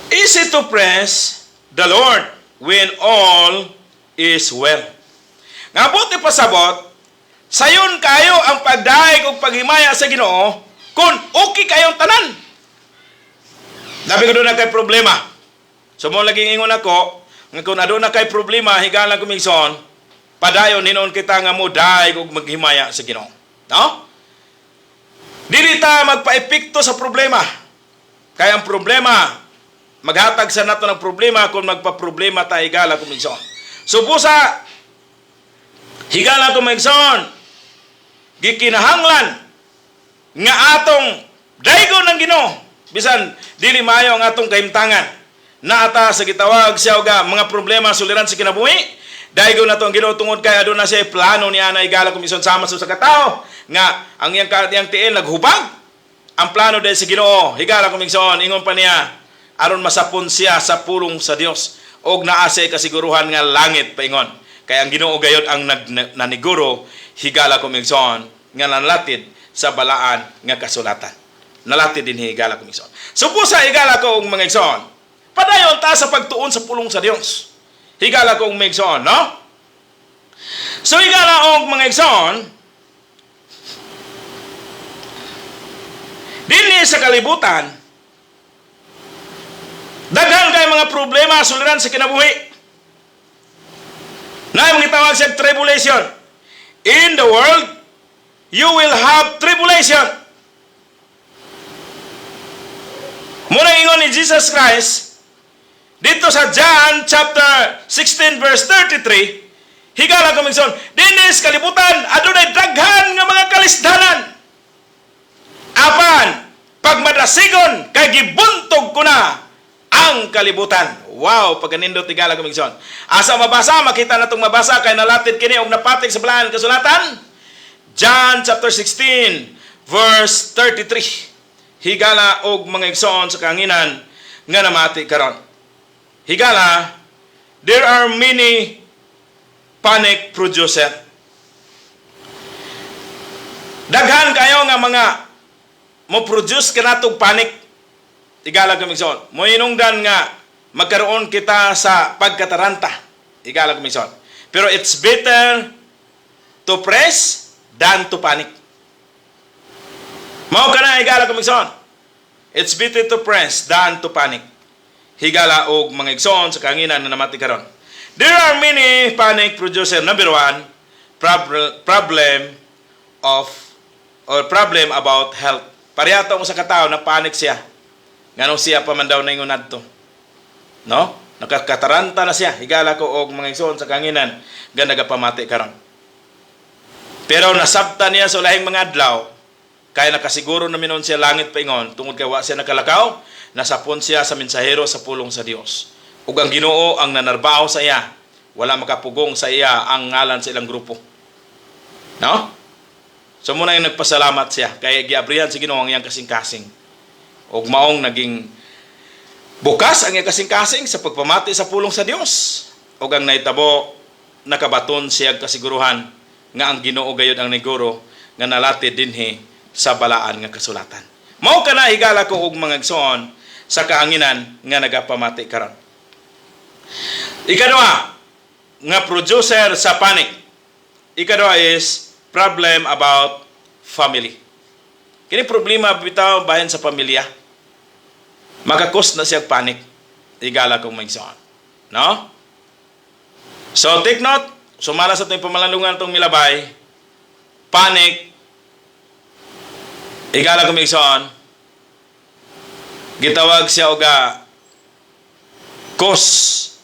Easy to press the Lord when all is well. Nga buti pasabot, sayon kayo ang pagdaig ug paghimaya sa Ginoo kung okay kayong tanan. Labi ko doon na kay problema. So mo laging ingon ako, nga kung aduna kay problema, higala kumigsoon, padayon hinuon kita nga mo daig ug maghimaya sa Ginoo. No? Dili ta magpa-epekto sa problema. Kaya ang problema, maghatag sa nato ng problema kung magpa-problema ta, higala kumigsoon. So busa, higala kumigsoon, gikinahanglan nga atong daigon ng Ginoo bisan dili maayo ang atong kahimtangan. Naata sa gitawag siya og mga problema, suliran sa kinabuhi. Daigon nato ang Ginoo tungod kay aduna siya plano niya na, higala kumigsoon, sama sa usa ka tawo nga ang iyang tiil naghubag. Ang plano dahil sa Ginoo, higala kumigsoon, ingon pa niya, aron masapon siya sa pulong sa Dios og naa siya kasiguruhan nga langit paingon. Kay ang Ginoo gayod ang naniguro, higala kumigsoon, nga nanlatid sa balaan nga kasulatan. Nalati dinhi, higala kong igsoon. So busa, higala ko og mga igsoon, padayon ta sa pagtuon sa pulong sa Dios. Higala ko og mga igsoon, no? So higala og mga igsoon, dinhi sa kalibutan, daghan kay mga problema, suliran sa kinabuhi. Na mga tawag sa tribulation. In the world, you will have tribulation. Muna ingon ni Jesus Christ, dito sa John chapter 16 verse 33, higala kong igsoon, dinhi sa kalibutan, adunay daghan nga mga kalisdanan. Apan, pagmadasigon, kay gibuntog ko na ang kalibutan. Wow, pagkanindot, higala kong igsoon. Asa mabasa, makita na itong mabasa, kay nalatid kini og napatik sa balaan kasulatan. John chapter 16, verse 33. Higala og mga igsoon sa kahanginan nga namati karon. Higala, there are many panic producer. Daghan kayo nga mga mo produce kanatong panic. Higala kong igsoon. Mo hinungdan nga magkaroon kita sa pagkataranta. Higala kong igsoon. Pero it's better to press than to panic. Mao kana, higala kong igsoon. It's better to press than to panic. Higala og mga igsoon sa kahanginan na namati karon. There are many panic producer. Number one, problem of or problem about health. Pareha mo sa katao na panic siya. Nganong siya pa man daw naingon adto. No? Nakakataranta na siya. Higala ko og mga igsoon sa kahanginan nga nagapamati karon. Pero nasabta niya sa ulahing mga adlaw kaya nakasiguro na minon siya langit paingon tungod kay wa siya nakalakaw, nasapon siya sa mensahero sa pulong sa Dios. Ug ang Ginoo ang nanarbaho sa iya. Wala makapugong sa iya ang ngalan sa ilang grupo. No? So muna yung nagpasalamat siya kay giabrihan sa Ginoo ang iyang kasing-kasing. Ug maong naging bukas ang iyang kasing-kasing sa pagpamati sa pulong sa Dios. Ug ang nahitabo, nakabaton siya og kasiguruhan nga ang Ginoo gayud ang neguro nga nalati dinhi sa balaan nga kasulatan. Mao kana, higala ko og mga igsoon sa kahanginan nga nagapamati karon. Ikaduha nga producer sa panic. Ikaduha is problem about family. Kini problema bitaw bahin sa pamilya. Maka-cause na siya panic. Higala kong mga igsoon. No? So take note, sumala sa itong pamalandungan itong milabay, panic, higala kong mga igsoon, gitawag siya oga cause,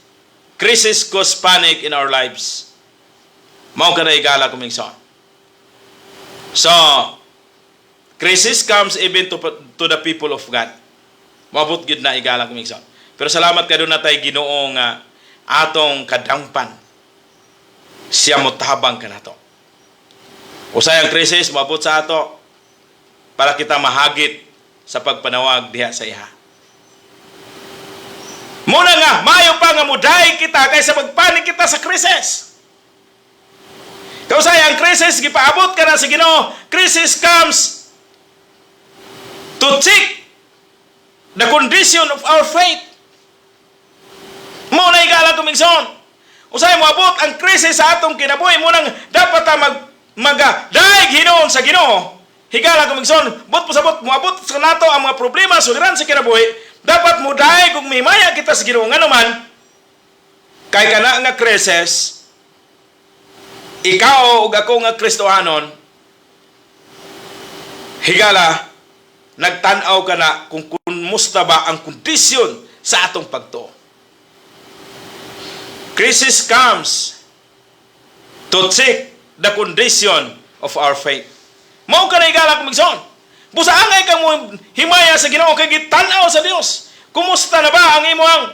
crisis cause panic in our lives. Mao kana, higala kong mga igsoon. So, crisis comes even to the people of God. Maabot gyud na, higala kong mga igsoon. Pero salamat kay duna tay Ginoo nga atong kadangpan. Siya mo tabang kanato. Usay ang crisis maabot sa ato para kita mahagit sa pagpanawag diha sa iya. Muna nga, maayo pa nga mudaig kita kaysa magpanik kita sa crisis. Kausay ang crisis, gipaabot ka na sa Ginoo. Crisis comes to check the condition of our faith. Mao na, higala kong igsoon. Usay moabot ang krisis sa atong kinabuhi mo nang dapat ta magadaig hinuon sa Ginoo. Higala kong igsoon, but pasabot moabot sa nato ang mga problema suliran sa kinabuhi, dapat mudaig kung mihimaya kita sa Ginoo ngano man kay kana nga krisis, ikaw ug ako nga Kristohanon, higala, nagtan-aw ka na kung kumusta ba ang kondisyon sa atong pagtuo. Crisis comes to check the condition of our faith. Mao ka na, higala kong igsoon. Busa angay kang mo himaya sa Ginoo kay gitan-aw sa Dios. Kumusta na ba ang imong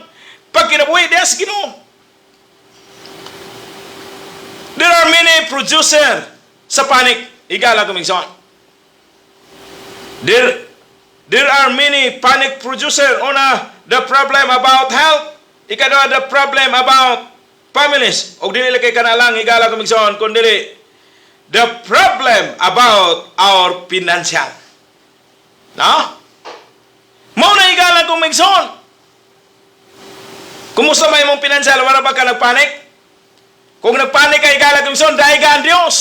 pagkinabuhi diha sa Ginoo? There are many producer sa panic. Higala kong igsoon. There are many panic producer. Una, the problem about health. Ikaduha, the problem about families. Og dili kay kana lang, higala kong igsoon, kundi the problem about our financial. No? Higala kong igsoon. Kumusta may imong pinansyal? Wala ba ka nagpanik? Kung nagpanik ka, higala kong igsoon, daiga ang Diyos.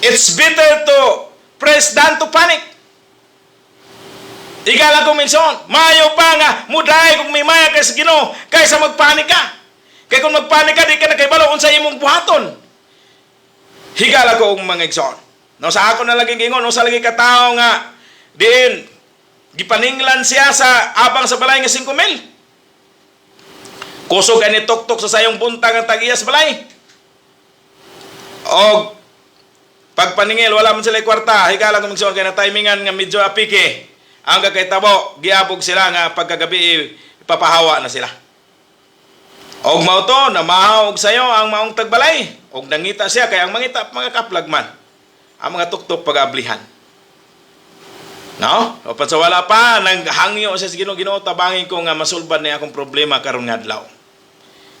It's better to press than to panic. Higala kong igsoon, maayo pa nga mudaig kung mimaya kay sa Ginoo kaysa magpanik ka. Kay kung magpanik ka, di ka nakahibalo unsa imong buhaton. Higala ko og mga igsoon. No, sa ako na lagi gingon, usa lagi ka tawo nga diin gipaninglan siya sa abang sa balay nga 5 mil. Kusog ani tuktok sa sayong buntag ang tag-iya sa balay. Og pagpaningil, wala man sila kwarta, higala ko magsuon kay na timingan nga medyo apike. Ang kakahitabo, giabog sila nga pagkagabi ipapahawa na sila. Og mao to, namahaw og sayo ang maong tagbalay. Og nangita siya kay ang mangita mga kaplagman. Ang mga tuktok pag-ablihan. No? O sa wala pa, naghangyo siya sa Ginoo, "Ginoo, tabangin ko nga masulbad ni akong problema karon nga adlaw.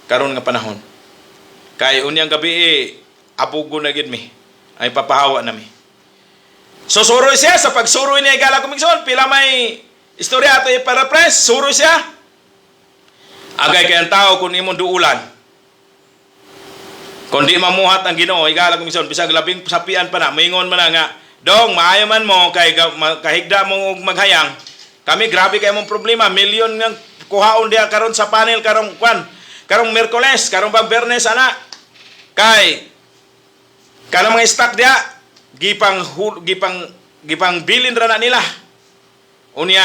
Karon nga panahon. Kay unyang gabi eh, abugo na gid mi. Ay papahawa na mi." So suroy siya sa pagsuroy niya, higala kong igsoon, pila may istorya ato i-paraphrase, suroy siya. Agay kay ang tao kung imong duulan. Kung di mamuhat ang Ginoo, higala kong igsoon, bisag labing sapian pa na, moingon man na nga, "Dong, maayo man mo kay kahigda mo og maghayang. Kami grabe kay mong problema, milyon nga kuhaon diha karon sa panel karong kwan, karong Miyerkules, karong bang Biyernes ana. Kay kanang mga stock diha gipang bilin ra na nila. Unya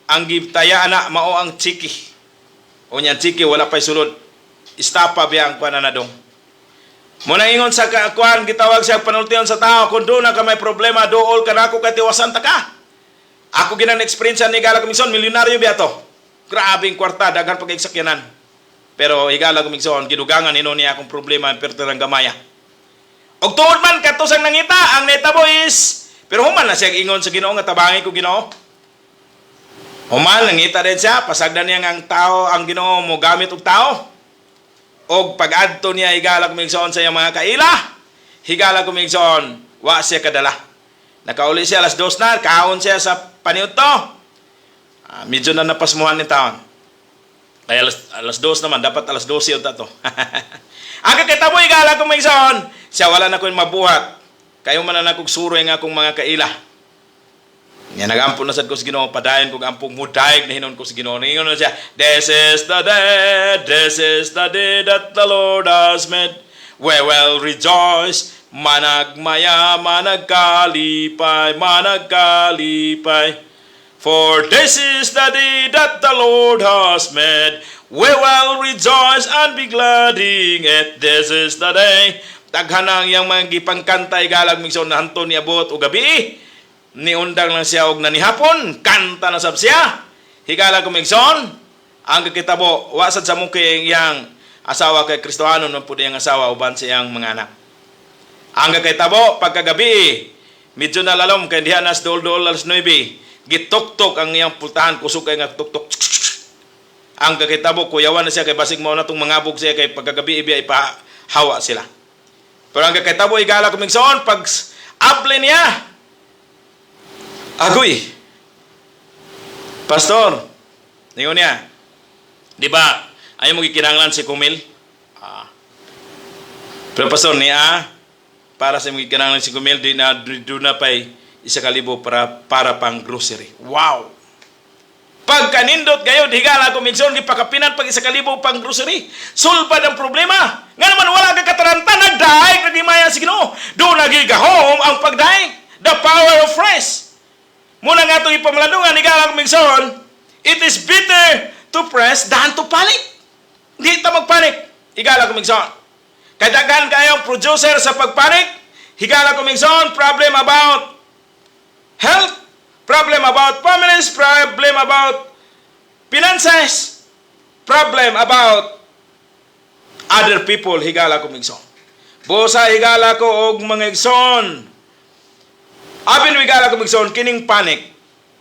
ang gitaya ana mao ang chiki. Unya ang chiki wala pay sulod. Istapa biya ang kuan na dong." Muna ingon sa kuan, gitawag siya panultion sa tao, "Kung doon na ka may problema, duol ka nako kay tiwasan ta ka." Ako ginang experience ni, higala kong igsoon, milyonaryo biya to. Grabe ang kwarta, daghan pag sakyanan. Pero higala kong igsoon, gidugangan ino niya akong problema pero ng gamaya. Og tuod man kato sang nangita, ang netabo is pero human na siya ingon sa Ginoo nga tabangi ko, Ginoo. Human nangita din siya, pasagdan niya nga ang tao, ang Ginoo mo gamit og tao. Og pag-adto niya, higala kong igsoon, sa iyang mga kaila, higala kong igsoon, wa siya kadala. Nakauli siya alas 2 na, kaon siya sa paniudto. Ah, medyo na napasmuhan ni taon. Kaya alas 2 naman, dapat alas 12 unta to. Ang kakitabo, higala kong igsoon, siya wala na ko mabuhat. Kayo man na akong suroy nga akong mga kaila. Nga nagampo na sad ko sa Ginoo, padayon kog ampong mudayeg na hinon ko sa Ginoo. Ningon na siya, "This is the day, this is the day that the Lord has made. We will rejoice, managmaya, managkalipay, managkalipay. For this is the day that the Lord has made. We will rejoice and be glad in it. This is the day." Daghan ang iyang mga gipangkanta, higala kong igsoon, na hanto niabot og gabi. Niundang lang siya og nanihapon, kanta na sab siya. Higala kong igsoon, ang kakitabo, wa sad sa muki iyang asawa kay Kristohanon man pud iyang asawa uban sa iyang mga anak. Ang kakitabo, pagkagabi, medyo nalalom kay diha nas dol-dol alas 9, gituktok ang iyang pultahan, kusog kay nga tuktok. Ang kakitabo, kuyawan na siya kay basig mao na tong mangabog siya kay pagkagabi ibiya ipahawa sila. Pero ang kakitabo, higala kong igsoon, pag able niya, "Agoy, Pastor," ningon niya, "di ba, ayaw mo gikinahanglan si Kumil? Ah. Pero Pastor, niya, para sa imong gikinahanglan si Kumil, di na, do na pa'y 1,000 para pang grocery." Wow! Pagkanindot gayod, higala kong igsoon, gipakapinan pag 1,000 pang grocery. Sulbad ang problema. Nga naman wala ka kataranta, nagdaig, nagimaya si Ginoo. Doon nagigahom ang pagdaig. The power of praise. Muna nga itong ipamalandungan, higala kong igsoon, it is better to press than to panic. Hindi ta magpanik. Higala kong igsoon. Kay daghan kayong producer sa pagpanik. Higala kong igsoon, problem about health, problem about families, problem about finances, problem about other people, higala kong igsoon. Busa, higala ko og mga igsoon. Apin, higala ko igsoon, kining panic,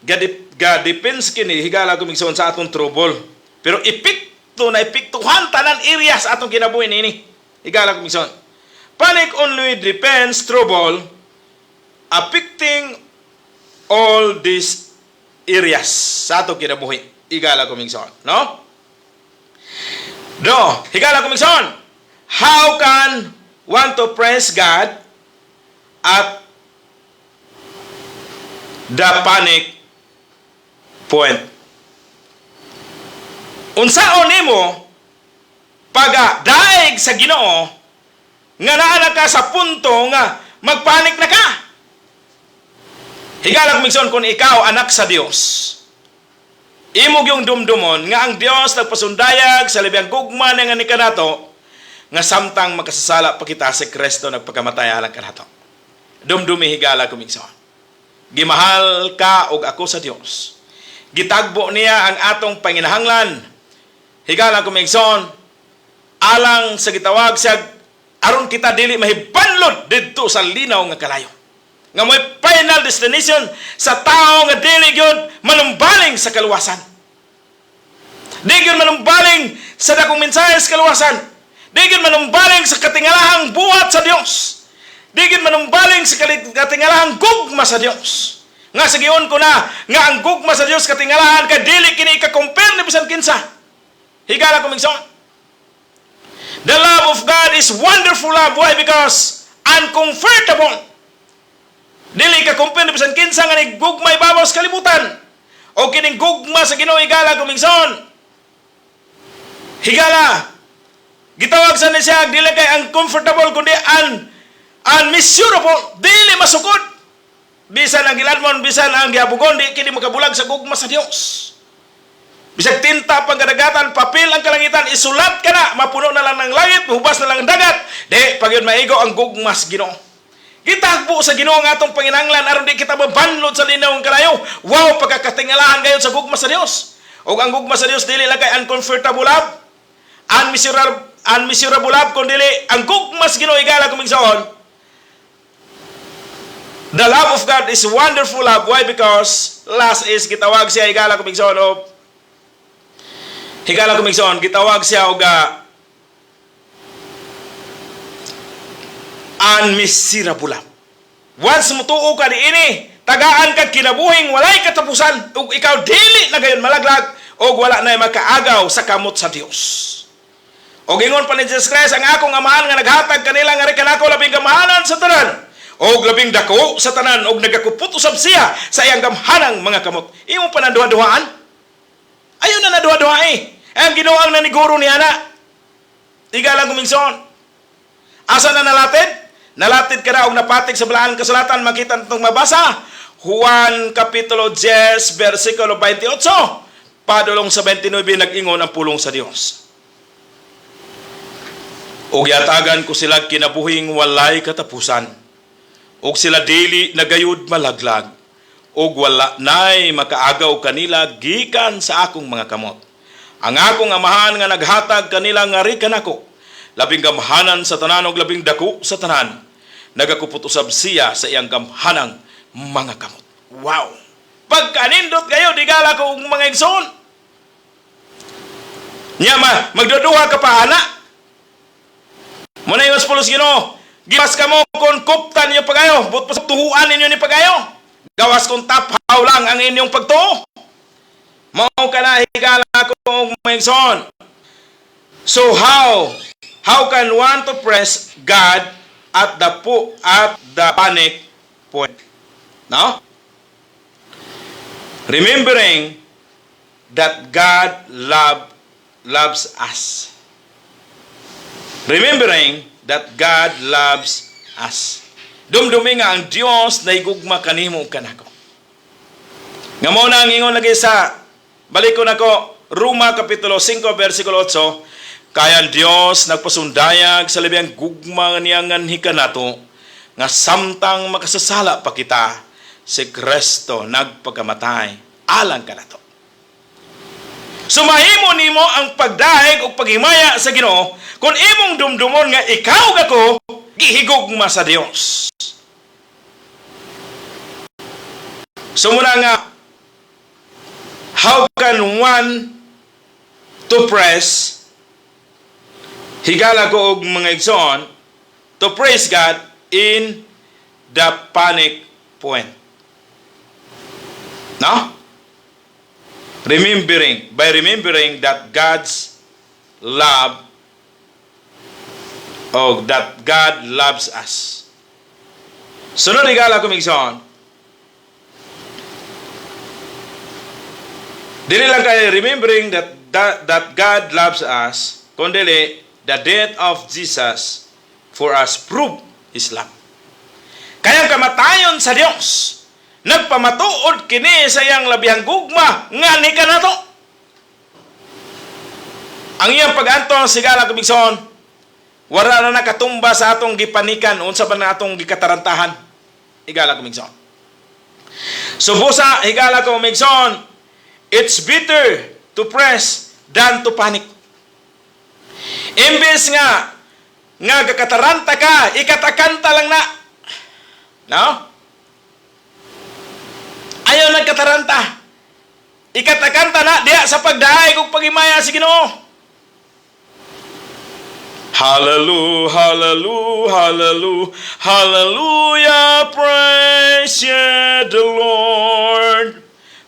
ga depends kini, higala ko igsoon, sa atong trouble. Pero epekto na epektuhan tanan areas atong kinabuhi nini. Higala ko igsoon. Panic only depends trouble affecting all these areas sa ato kinabuhi. Higala ko, migsoon, no? Do, higala ko, migsoon. How can one to praise God at the panic point? Unsaon nimo pagadaig sa Ginoo nga naa na ka sa punto nga magpanik na ka? Higala ko, migsoon, kung ikaw anak sa Dios, imo gyung dumdumon nga ang Dios nagpasundayag sa labing gugma nga ni kanato nga samtang makasasala pa kita, si Kristo nagpakamatay alang kanato. Dumdumi, higala ko, migsoon. Gimahal ka og ako sa Dios. Gitagbo niya ang atong panginahanglan. Higala ko, migsoon, alang sa gitawag siya aron kita dili mahibanlod didto sa linaw nga kalayo, nga mo'y final destination sa tao nga dili gyud manumbaling sa kaluwasan. Di gyud manumbaling sa dakong mensahe sa kaluwasan. Di gyud manumbaling sa katingalahang buhat sa Dios. Di gyud manumbaling sa katingalahang gugma sa Dios. Nga sa giyon ko na nga ang gugma sa Dios katingalahan kay dili kini ika-compare ni bisan kinsa. Higala ko, migsoon. The love of God is wonderful love. Why? Because uncomfortable. Dili ka compare ni bisan kinsa nga nigugma ibabaw sa kalibutan. O kining gugma sa Ginoo, higala ko, migsoon. Higala. Gitawag sa ni siya dili kay uncomfortable kundi unmeasurable, dili masukod. Bisan ang giladmon, bisan ang gihabugon, di kini makabulag sa gugma sa Dios. Bisag tinta pang kadagatan, papel ang kalangitan, isulat ka na, mapuno na lang ng langit, hubas na lang ang dagat. Di, pag yun maigo ang gugma sa Ginoo. Gitagbo sa Ginoo ang atong panginanglan aron di kita mabanlod sa linaw ng kalayo. Wow, pagkakatingalahan gayon sa gugma sa Dios. O ang gugma sa Dios dili lang kay uncomfortable love, unmeasurable love, kun dili ang gugma sa Ginoo, higala ko, migsoon. The love of God is wonderful love. Why? Because last is gitawag siya, higala ko, migsoon, o higala ko, migsoon, gitawag siya og unmeasurable love. Once mutuo ka niini, tagaan ka kinabuhing walay katapusan ug ikaw dili na gayon malaglag ug wala na makaagaw sa kamot sa Dios. Og ingon pa ni Jesus Christ, "Ang akong amahan nga naghatag kanila nga kanako labing gamahanan sa tanan og labing dako sa tanan og nagakupot usab siya sa iyang gamhanang mga kamot." Imo pa nang duha-duhaan? Ayaw na naduha-duha eh. Ang Ginoo ang naniguro niya na. Higala ko, migsoon. Asa na nalatid? Nalatid ka na og napatig sa balaan kasulatan, makita natong mabasa. Juan Kapitulo 10, versikulo 28. Padulong sa 29, nag-ingon ang pulong sa Dios. "Ug yatagan ko sila kinabuhing walay katapusan. Ug sila dili na gayud malaglag. Ug wala nay makaagaw kanila gikan sa akong mga kamot. Ang akong amahan nga naghatag kanila ngari kanako, labing gamhanan sa tanan ug labing dako sa tanan. Nagakupot usab siya sa iyang gamhanang mga kamot." Wow! Pagkanindot kayo, higala ko og mga igsoon. Nya ma, magduduha ka pa ana. Muna yung pulos Ginoo. Gipas kamo kung kuptan ninyo pagayo, but pa tuhuan ninyo ni pagayo. Gawas kung taphaw lang ang inyong pagtuo. Mao ka na, higala ko og mga igsoon. So how can one to praise God at the panic point? No? Remembering that God loves us. Remembering that God loves us. Dumdumi nga ang Dios nahigugma kanimo ug kanako. Nga mao na ang ingon lagi sa balikon nako Roma Kapitulo 5 versikulo 8, "Kay ang Dios nagpasundayag sa labing gugma niya nganhi kanato nga samtang makasasala pa kita, si Kristo nagpakamatay alang kanato." So mahimo nimo ang pagdaig ug paghimaya sa Ginoo kung imong dumdumon nga ikaw gako gihigugma sa Dios. So muna nga, how can one to praise, higala ko og mga igsoon, to praise God in the panic point? No? Remembering, by remembering that God's love o that God loves us. Sunod, higala kong igsoon, dili lang kay remembering that God loves us, kundi the death of Jesus for us prove His love. Kaya ang kamatayon sa Dios, nagpamatuod kini sa iyang labihang gugma nga ni kanato. Ang iyang pag-antos, higala kong igsoon, wala na nakatumba sa atong gipanikan, unsa ba na atong gikatarantahan. Higala kong igsoon. So busa, higala kong igsoon, it's better to praise than to panic. Imbes nga gakataranta ka, ikatakanta lang na. No? Ayaw nagkataranta. Ikatakanta na diya sa pagdaig ug paghimaya sa Ginoo. Hallelujah, hallelujah, hallelujah, hallelujah, praise ye the Lord.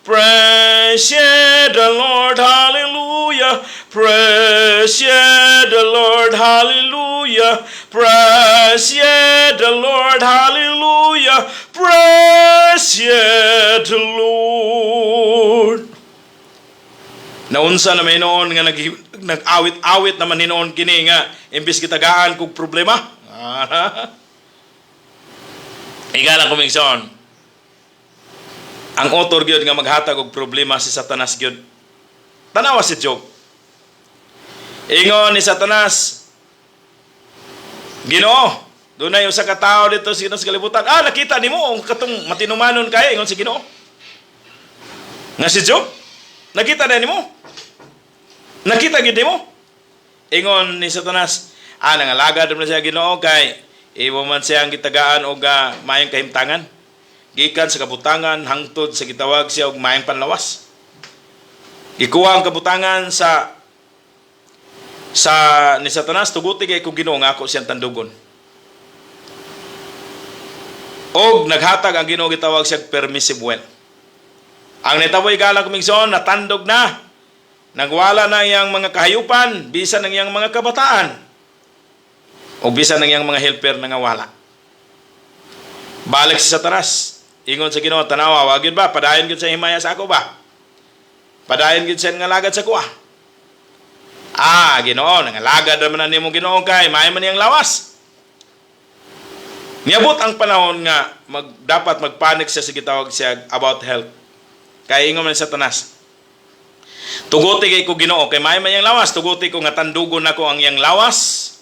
Praise ye the Lord, hallelujah. Praise ye the Lord, hallelujah. Praise ye the Lord, hallelujah. Praise ye the Lord. Naunsa na may noon nga nag-awit-awit naman hinoon kini nga imbis gitagaan kog problema. Higala kong igsoon. Ang author gyud nga maghatag og problema si Satanas gyud. Tanawa si Job. Ingon ni Satanas, "Ginoo, dunay usa ka tawo dito sa Ginoo sa kalibutan. Ah, nakita nimo ang katong matinumanon kay," ingon si Ginoo. Nga si Job, nakita na nimo. Nakita gid nimo. Ingon ni Satanas, "Ah, nangalagad man siya, Ginoo, kay imo man siyang gitagaan og maayong kahimtangan. Gikan sa kabutangan hangtod sa gitawag siya og maayong panlawas. Gikuha ang kabutangan sa ni Satanas, tuguti kay kung Ginoo nga ako siyang tandugon." Og naghatag ang Ginoo gitawag siya permissive will. Ang nitabo, higala kong igsoon, natandog na. Nagwala na iyang mga kahayupan, bisan ang iyang mga kabataan. O bisan ang iyang mga helper na nga. Balik si Satanas. Ingon sa Ginoo, "Tanawa, wa gyud ba? Padayon gyud sa himaya sa ako ba? Padayon gyud sa nga lagad sa kuha." "Ah, Ginoo, nangalagad naman na nimo, Ginoo, kay maayo man iyang lawas." Niabot ang panahon nga dapat magpanik siya sa gitawag siya about health. Kay ingon man sa Satanas, "Tuguti kay ko, Ginoo, kay maayo man iyang lawas, tuguti ko nga tandugon nako ang iyang lawas.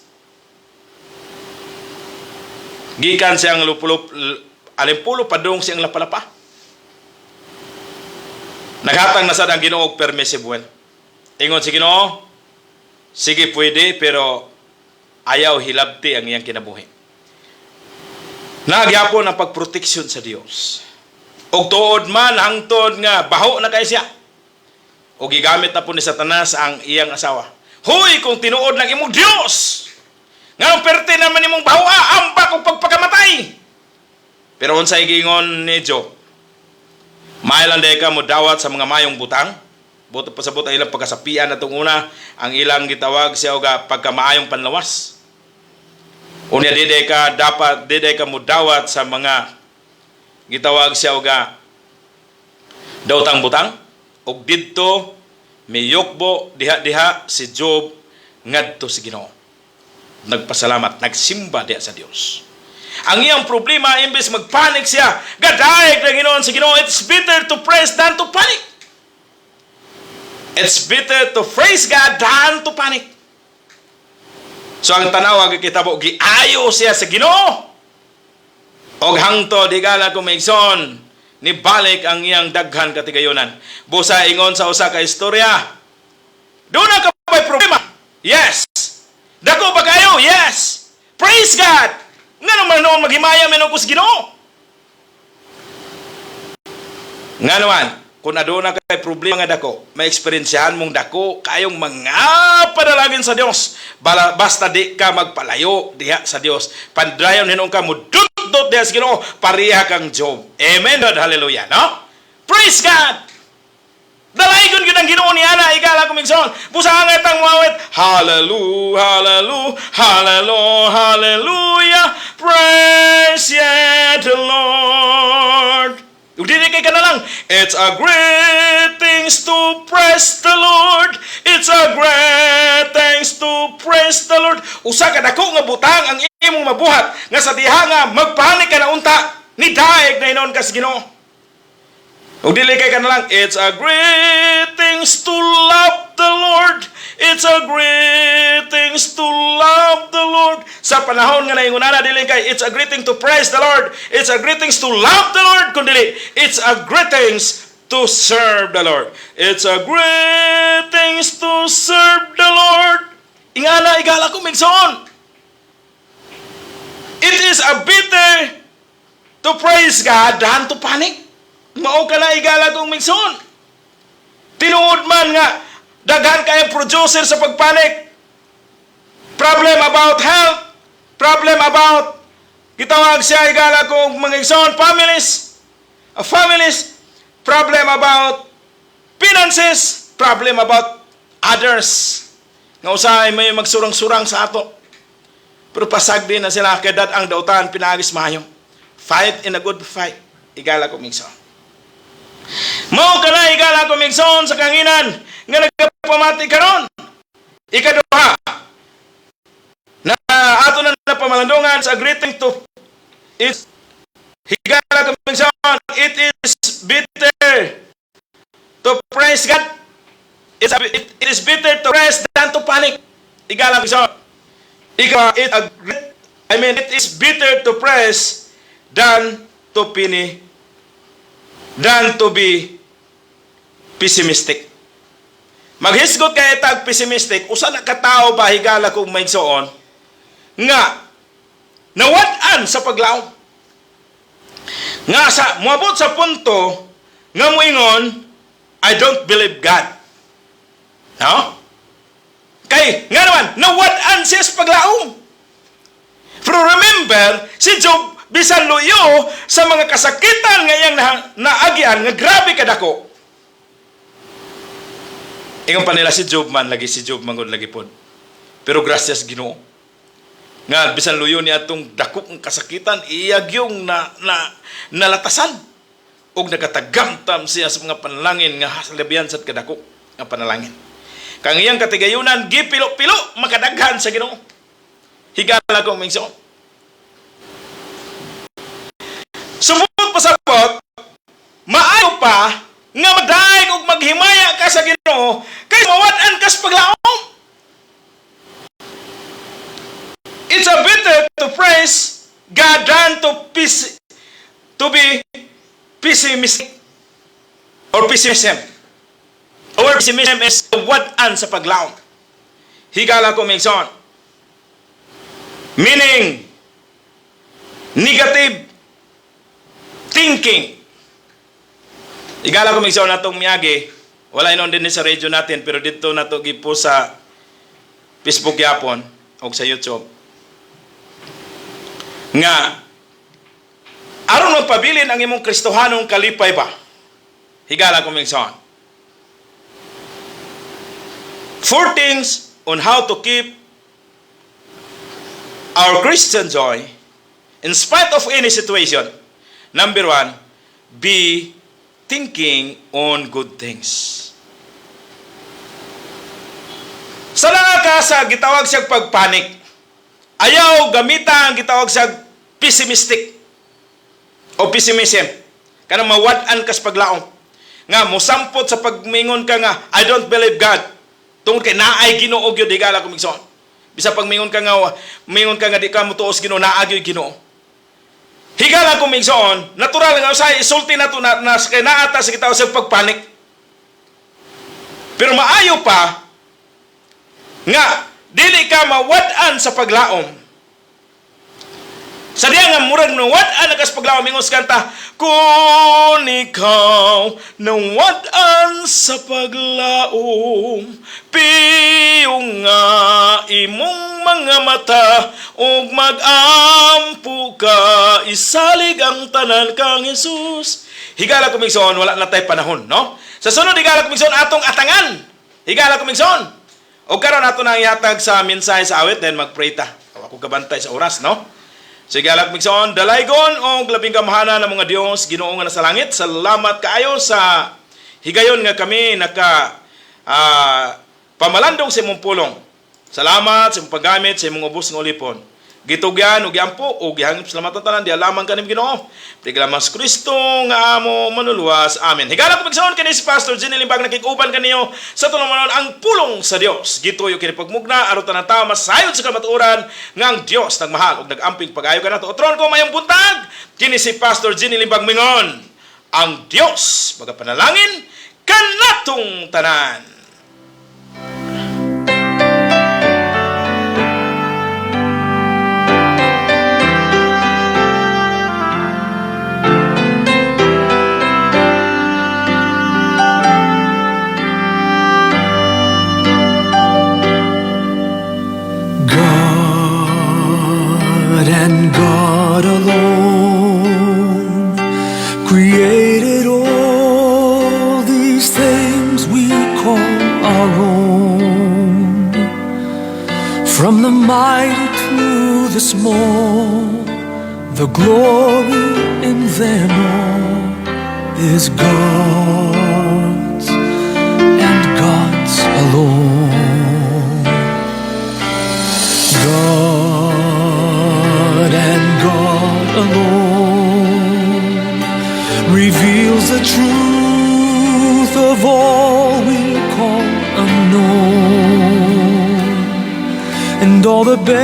Gikan siyang lupulup alimpulo padung siyang lapalapa." Naghatag na sad ang Ginoo og permissive will. Ingon si Ginoo, "Sige, pwede, pero ayaw hilabti ang iyang kinabuhi." Nagyapon ang pagproteksyon sa Dios. Og tuod man hangtod nga baho na kay siya. Og gigamit na po ni Satanas ang iyang asawa. "Hoy, kung tinuod ng imong Dios, nganong perte naman imong bahoa, ambak og pagpakamatay." Pero unsay giingon ni Job? "Maayo lang diay ka mo dawat sa mga mayong butang." Buto pasabot ang ilang pagkasapian atong una, ang ilang gitawag siya og pagkamaayong panlawas. Unya di ka dapat di ka mo dawat sa mga gitawag siya og daotang butang. Og didto miyukbo diha-diha si Job ngadto sa Ginoo. Nagpasalamat, nagsimba diha sa Dios. Ang iyang problema, imbes magpanik siya, gadaig na Ginoo sa Ginoo. It's better to praise than to panic. It's better to praise God than to panic. So ang tanaw kitabo, giayo siya sa Ginoo. Og hangtod, higala kong igsoon, nibalik ang iyang daghan katigayonan. Busa ingon sa usa ka istorya, "Duna ka ba'y problema?" "Yes." "Dako ba kayo?" "Yes." "Praise God." "Nga naman noon maghimaya man ko sa Ginoo." Nga naman, kung aduna kay problema nga dako, may eksperyensyahan mong dako kayong mga padalagin sa Dios. Bala, basta di ka magpalayo diha sa Dios. Pandayon hinuon ka mo dut diha sa Ginoo, pareha kang Job. Amen. Lord, hallelujah, no? Praise God. Dalaygon gyud ang Ginoo ni ana, higala kong igsoon. Busa angay tang muawit, "Hallelujah, hallelujah, hallelujah, hallelujah, praise ye the Lord." Ug dili kay kana lang, "It's a great things to praise the Lord. It's a great things to praise the Lord." Usa ka dako nga butang ang imong mabuhat nga sa diha nga magpanik ka na unta, ni daig na hinuon ka sa Ginoo. Ug dili kay kana lang, "It's a great things to love the Lord. It's a great things to love the Lord." Sa panahon nga naingon na, dili kay "It's a great thing to praise the Lord. It's a great things to love the Lord." Kundi "It's a great things to serve the Lord. It's a great things to serve the Lord." Ingana, higala kong igsoon. It is a better to praise God than to panic. Mao ka na, higala kong igsoon. Tinuod man nga daghan kayong producer sa pagpanik. Problem about health, problem about, gitawag siya, higala kong mga igsoon, families, problem about finances, problem about others. Nga usahay may magsurang-surang sa ato. Pero pasagdi na sila kay dad ang dautan pinaagis maayo. Fight in a good fight, higala kong igsoon. Mao ka na, higala kong igsoon, sa kahanginan nga nagpamati karon. Ikaduha, na ato na napamalandungan sa greeting to is, higala kong igsoon, it is better to praise God. It is better to praise than to panic. Higala kong igsoon. Ikaw, it a great, I mean, it is better to praise than to be pessimistic. Maghisgot kay tag pessimistic, usa na ka tawo ba, higala kong maigsoon, nga nawad-an sa paglaom. Nga sa moabot sa punto nga moingon, "I don't believe God." No? Kay nga naman, nawad-an siya sa paglaom. Pero remember, si Job, bisan luyo sa mga kasakitan nga iyang naagian, nga grabe kadako. Ingon pa nila, si Job man lagi, si Job mangod lagi pod. Pero gracias Ginoo. Nga bisan luyo niya atong dako ng kasakitan, iya gyung na, na nalatasan ug nakatagamtam siya sa mga panalangin nga labihan sad kadako nga panalangin. Kang iyang katigayunan gipilo-pilo makadaghan sa Ginoo. Higala kong igsoon. Sumod pasabot, maayo pa nga madaig og maghimaya ka sa Ginoo kay mawad-an kas paglaom. It's a better to praise God than to be pessimistic or pessimism. Or pessimism is wad-an sa paglaom. Higala kong igsoon. Meaning, negative thinking. Higala kong igsoon, natong miyagi, wala inon din sa radio natin, pero dito nato gipo sa Facebook yapon o sa YouTube. Nga, aron magpabilin ang imong Kristohanong kalipay ba? Higala kong igsoon. Four things on how to keep our Christian joy in spite of any situation. Number one, be thinking on good things. Sa ka sa gitawag siyang pagpanik, ayaw gamita ang gitawag siyang pessimistic o pessimism. Kanang mawad-an kas paglaom. Nga mosampot sa pagmingon ka nga, "I don't believe God." Tungod kay naay Ginoo gyud, higala kong igsoon. Bisa pag mingon ka nga di ka motuos Ginoo, naa gyud Ginoo. Higala kong igsoon, natural nga usahay isulti nato na kay naa ta sa gitawag sa pagpanik. Pero maayo pa nga dili ka mawad-an sa paglaom. Sa diya nga murag nawad-an na kas paglaom, ingos kanta, "Kung ikaw nawad-an sa paglaom, piyong nga imong mga mata ug mag-ampo ka, isalig ang tanan kang Jesus." Higala kong igsoon, wala na tay panahon, no? Sa sunod, higala kumigson, atong atangan. Higala kumigson. O karon ato nang ihatag sa mensahe sa awit, then magpray ta. Ako kabantay sa oras, no? So higala kumigson, dalaygon og labing gamhanan ng mga Dios, Ginoo nga nasa langit. Salamat kaayo sa higayon nga kami naka pamalandong sa imong pulong. Salamat sa imong paggamit sa imong ubos nga ulipon. Gitugyan ug giampo ug gihangop salamatan tanan diha lamang kanim Ginoo. Piglamas Kristo nga amo manuluwas. Amen. Higala ko pagsaon kini si Pastor Jenny Limbag nakig-uban kaniyo sa tulumanon ang pulong sa Dios. Gituyo kini pagmugna aron tanan tawo masayod sa kamatuoran nga ang Dios nagmahal ug nagamping pag-ayo kanato. Otron ko mayong buntag kini si Pastor Jenny Limbag mingon. Ang Dios magapanalangin kanatong tanan. God and God alone created all these things we call our own. From the mighty to the small, the glory in them all is God's and God's alone. God and God alone reveals the truth of all we call unknown, and all the best.